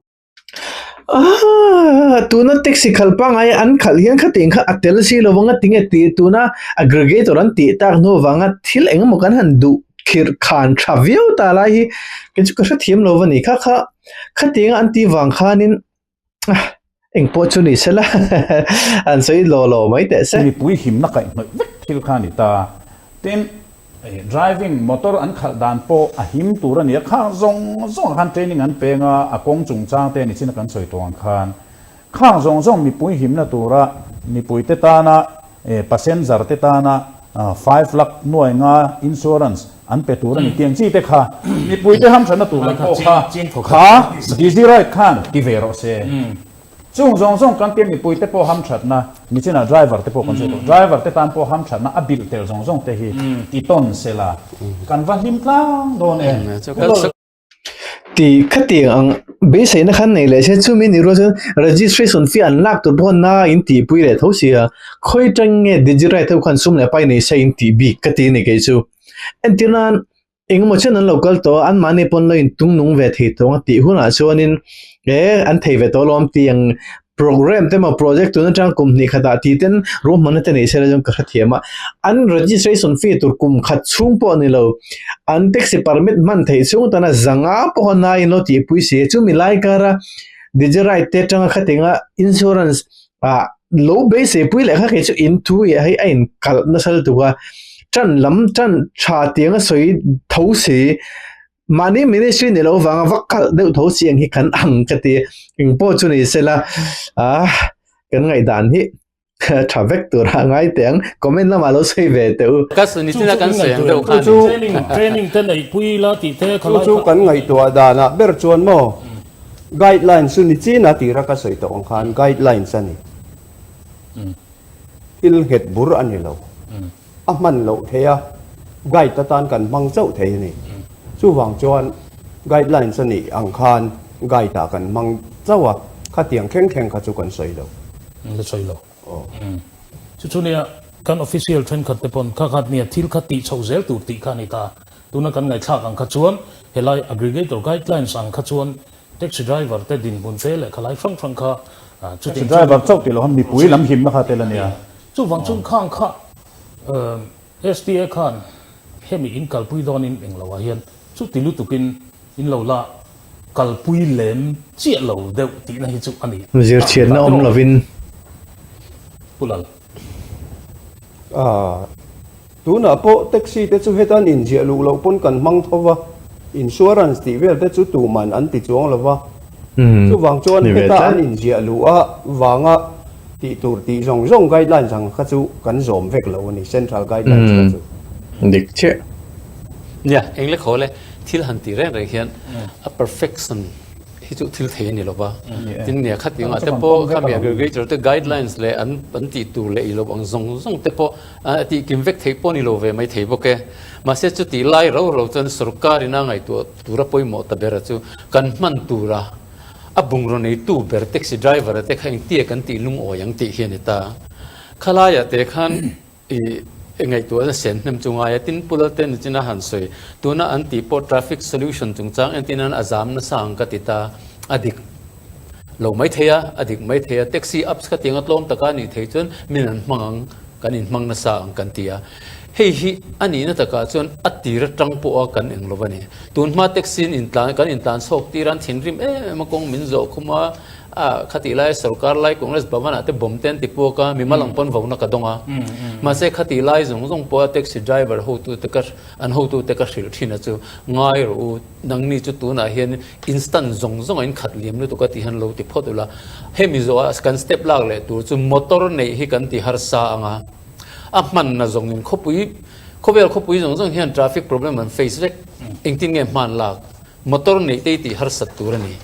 Aaa tuna taxi khalh pangngai an khalh hian khatiang kha a tel si lo vang a tinge tih tuna aggregator an tih tak hnu avanga thil eng emaw kan han duh khirh khan tha viau ta lai hi kei chu ka hrethiam lo a ni kha kha khatianga an tih vang khanin eng pawh chu ni sela an sawi law law mai teh se. Mipui himna kaihhnawih vek thil kha a ni ta. Tin, Driving motor an khalh dan pawh a him tur a ni a, khang zawng zawng ah khan training an peng a, a kawng chungchang te nichin a kan sawi tawh ang khan khang zawng zawng mipui himna tura mipui te tana passenger te tana 5 lakh nuai nga insurance an pe tur a ni tiang chi te kha mipui te hamthatna tur lam pawh kha kha Dizzy Ride khan ti ve rawh se. Chung zawng zawng kan tia mipui te pawh hamthatna, nichinah driver te pawh kan sawi tawh, driver te tan pawh hamthatna a bilh tel zawng zawng te hi ti tawn se la, kan va hlim tlang dawn em? Tih khatiang ang beiseina khan nei leh se chumi ni rual chuan registration fee an lak tur pawh na in tihpui leh tho sia, khawi tang nge Digiride ho khan sum leh pai nei se in tih bik ka ti a ni kei chu. Entir nan Engemaw chen an lo kal tawh a, anmahni pawn lo intung nung ve thei tawh ang a tih hunah chuanin e an thei ve tawh alawm tih ang program te emaw project tun atang kum hnih khatah tih ten ruahmanna te nei sela chuan ka hrethiam a, an registration fee tur kum khat chhung pawh ni lo an taxi permit hman theih chhung tana zanga pawh a naiin lo tihpui si a, chumi lai kara Digiride te atanga khatinga insurance ah lo beisei pui leh kha kei chu in thu leh hei a in kalh nasa lutuk a tan lam tan tha tiang a sawi tho si mahni ministry ni lo vanga va kalh deuh tho si ang hi kan ang ka ti engpawh chu ni sela ah kan ngaihdan hi tha vek tur a ngai teh ang comment lamah lo sawi ve teh u. Ka sawi nichin a kan sawi ang deuh kha a ni. Training training te neih pui la tih te kha lai kha. Chu chu kan ngaihtuah danah ber chuan maw Guidelines chu ni chin a tira ka sawi tawh ang khan guidelines a ni. Thil nghet bur a ni lo. A hman loh thei a, guide atan kan hmang chauh thei a ni. Chuvang chuan guidelines a nih ang khan guide ah kan hmang chauh a, khatiang thleng thleng kha chu kan sawi lo. La sawi lo. Chu chu nia kan official thenkhat te pawn kha khat nia thil kha tih chhoh zel tur tih kha a ni ta. Tuna kan ngaihthlak ang kha chuan helai aggregator guidelines ang kha chuan taxi driver te dinhmun te leh khalai hrang hrang kha chuti Taxi driver chauh tih loh khan mipui lam himna kha tel a nia. Chuvang chuan khang kha STA khan hemi in kalpui dawnin englo ah hian chuti lutukin in lo la kalpui lem chiah lo deuh tihna hi chu a ni. Zirchhiatna awm lovin. Pu Lal. Tunah pawh taxi te chu hetan inziah luh loh pawn kan hmang tho va, insurance tih vel te chu tuman an ti chuang lo va. Chuvang chuan heta an inziah luh a vanga tih tur tih zawng zawng guidelines ang kha chu kan zawm vek lo a ni, central guidelines kha chu. Dik chiah. Nia, engle khaw le, thil han tih reng reng hian a perfection hi chu thil thei a ni lo va, tin nia kha tih angah te pawh khami aggregator te guidelines leh an an tih tur leh i lo ang zawng zawng te pawh a tih kim vek theih pawh a ni lo ve mai thei bawk e. Mahse chutih lai rau rau chuan sorkar ina ngaihtuah tura pawimawh ta bera chu kan hman tura a bungraw neitu ber taxi driver te kha engtia kan tih lungawi ang tih hi a ni ta. Khalaiah te khan i ngaihtuahna sen hnem chu ngai a, tin Pu Lalten nichin a han sawi tuna an tih pawh traffic solution chungchang entin an a zam nasa ang ka ti ta a dik lo mai thei a, a dik mai thei a, taxi apps kha tianga tlawm taka a nih theih chuan min an hmang ang, kan inhmang nasa ang kan ti a. Hei hi a nihna takah chuan a tir atang pawha kan eng lo a ni. Tun hma taxi in intlan kan intlan chhawk tir a, an thinrim em em a, kawng min zawh khum a, a khatih lai sorkar lai Congress Bhavan ah te bomb te an ti puak a, mimal ang pawn vona ka dawng a. Mahse khatih lai zawng zawng pawha taxi driver hotute ka an hotute ka hrilh thin a chu ngai rawh u, Nangni chu tunah hian instant zawng zawng a in khat liam lutuk a tih hian lo ti phawt ula, hemi zawhah kan step lak leh tur chu motor neih hi kan ti harsa ang a, a hmanna zawngin khawpui, khawvel khawpui zawng zawng hian traffic problem an face vek, engtin nge hman lak, motor neih te hi tih harsat tur a ni.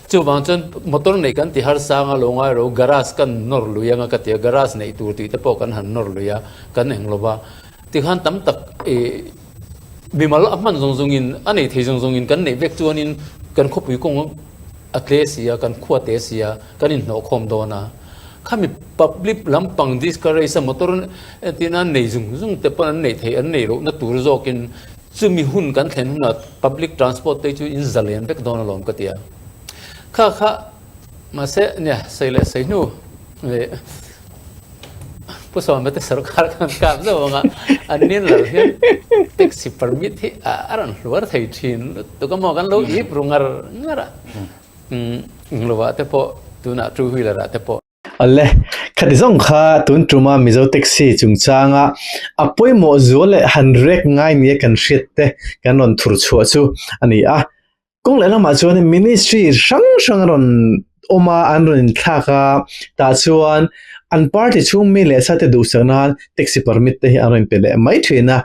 Chuvang chuan motor neih kan ti har sang a, lo ngai ro garage kan nawr lui anga ka ti a, garage neih tur tih te pawh kan han nawr lui a, kan eng lo va. Tikhan tam tak ih mimal a hman zawng zawngin a nei thei zawng zawngin kan neih vek chuanin kan khawpui kawng a tle si a, kan khua te si a, kan inhnawhkhawm dawn a. Khami public lampang discourage a motor entirna nei zung zung te pawn an neih theih an neih lohna tur zawkin chumi hun kan thlen hunah public transport te chu in zalen vek dawn alawm ka ti a. Kha kha mahse nia sawi leh sawi hnu leh Pu Sawma te sarkar khan kap zauh anga an nin lo hian taxi permit hi a rawn hluar thei thin lutuk a maw kan lo ip ru ngar ngar a. Englovah te pawh tunah two wheeler ah te pawh. Awle, khati zawng kha tun tuma Mizo taxi chungchanga a pawimawh zual leh han rek ngai nia kan hriat te kan rawn thur chhuah chu a ni a. Kawng leh lamah chuan ministry hrang hrang a rawn awm a, an rawn inthlak a, tah chuan an party chhung mi leh sa te duhsak nan taxi permit te hi an rawn pe leh mai thin a.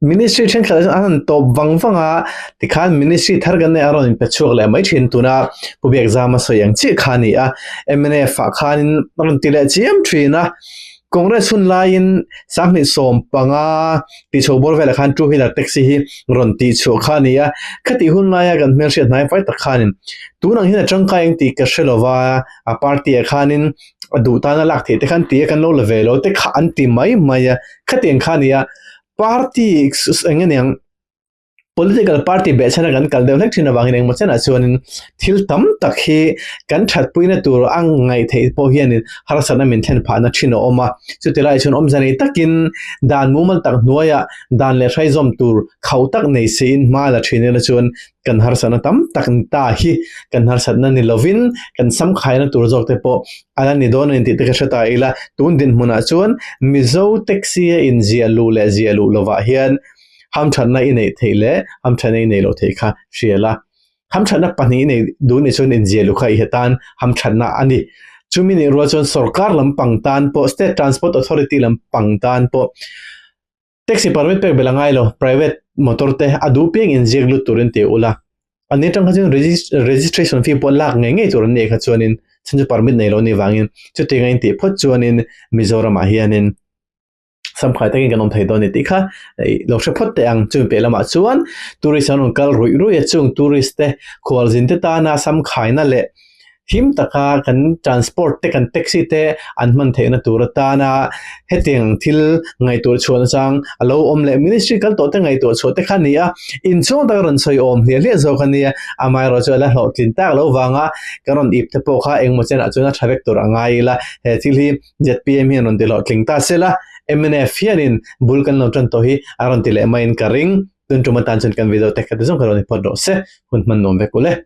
Ministry thenkhat ah chuan an han tawp vang vang a, tikhan ministry thar kan nei a rawn inpe chhuak leh mai thin tuna Pu Biakzama sawi ang chiah kha a ni a, mnf ah khanin a rawn ti leh chiam thin a, Congress hun laiin 2015 tihchho bawr velah khan two wheeler taxi hi rawn tihchhuah kha a ni a, khatih hun laia kan hmelhriat hnai fai tak khanin tun ang hian a tangkai ang tih ka hre lova, a party ah khanin a duh tana lak theih te khan ti a kan lo la ve lo te kha an ti mai mai a, khatiang kha a ni a. Party eng nge niang political party beh chhan a kan kal deuh hlek thin avangin engmaw chenah chuanin thil tam tak hi kan thatpuina tur a ngaih theih pawh hianin harsatna min thlen phahna thin a awm a, chuti lai chuan awmze nei takin dan mumal tak hnuaiah dan leh hrai zawm tur khauh tak nei siin hma la thin ila chuan kan harsatna tam tak ni ta hi kan harsatna ni lovin kan samkhaina tur zawk te pawh a la ni dawn a ni tih te ka hre ta ila tun dinhmunah chuan Mizo taxi a inziah luh leh ziah luh lovah hian hamthatna i neih theih leh hamthatna i neih loh theih kha hria la hamthatna pahnih i neih duh ni chuan inziah luh kha i hetan hamthatna a ni chumi nih rual chuan sorkar lampang tan pawh state transport authority lampang tan pawh Taxi permit pek belh a ngai lo, private motor te a duh piang in ziak lut turin ti ula. An ni atang kha chuan registration fee pawh lak ngei ngei tur an nih kha chuanin chhan chu permit nei lo ni vangin chutiang a intih phawt chuanin Mizoramah hianin samkhai takin kan awm thei dawn ni tih kha lo hre phawt teh ang. Chumi piah lamah chuan tourist an rawn kal ruih ruih a, chung tourist te khualzin te tana samkhaina leh Him taka kan transport te kan taxi te an hman theihna tur atana hetiang thil ngaihtuah chhuah nachang a lo awm leh ministry kal tawh te ngaihtuah chhuah te kha a ni a, inchhung taka rawn sawi awm hliah hliah zawk a nia, amaherawh chu a la hlawhtlin tak lo vanga kan rawn ip te pawh kha engmaw chenah chuan a tha vek tur a ngai ila, he thil hi zpm hian rawn ti hlawhtling ta se la, mnf hianin bul kan lo tan tawh hi a rawn ti leh maiin ka ring, tun tum atan chuan kan video te kha te zawng ka rawn i phawt rawh se, hun hman nuam vek ule.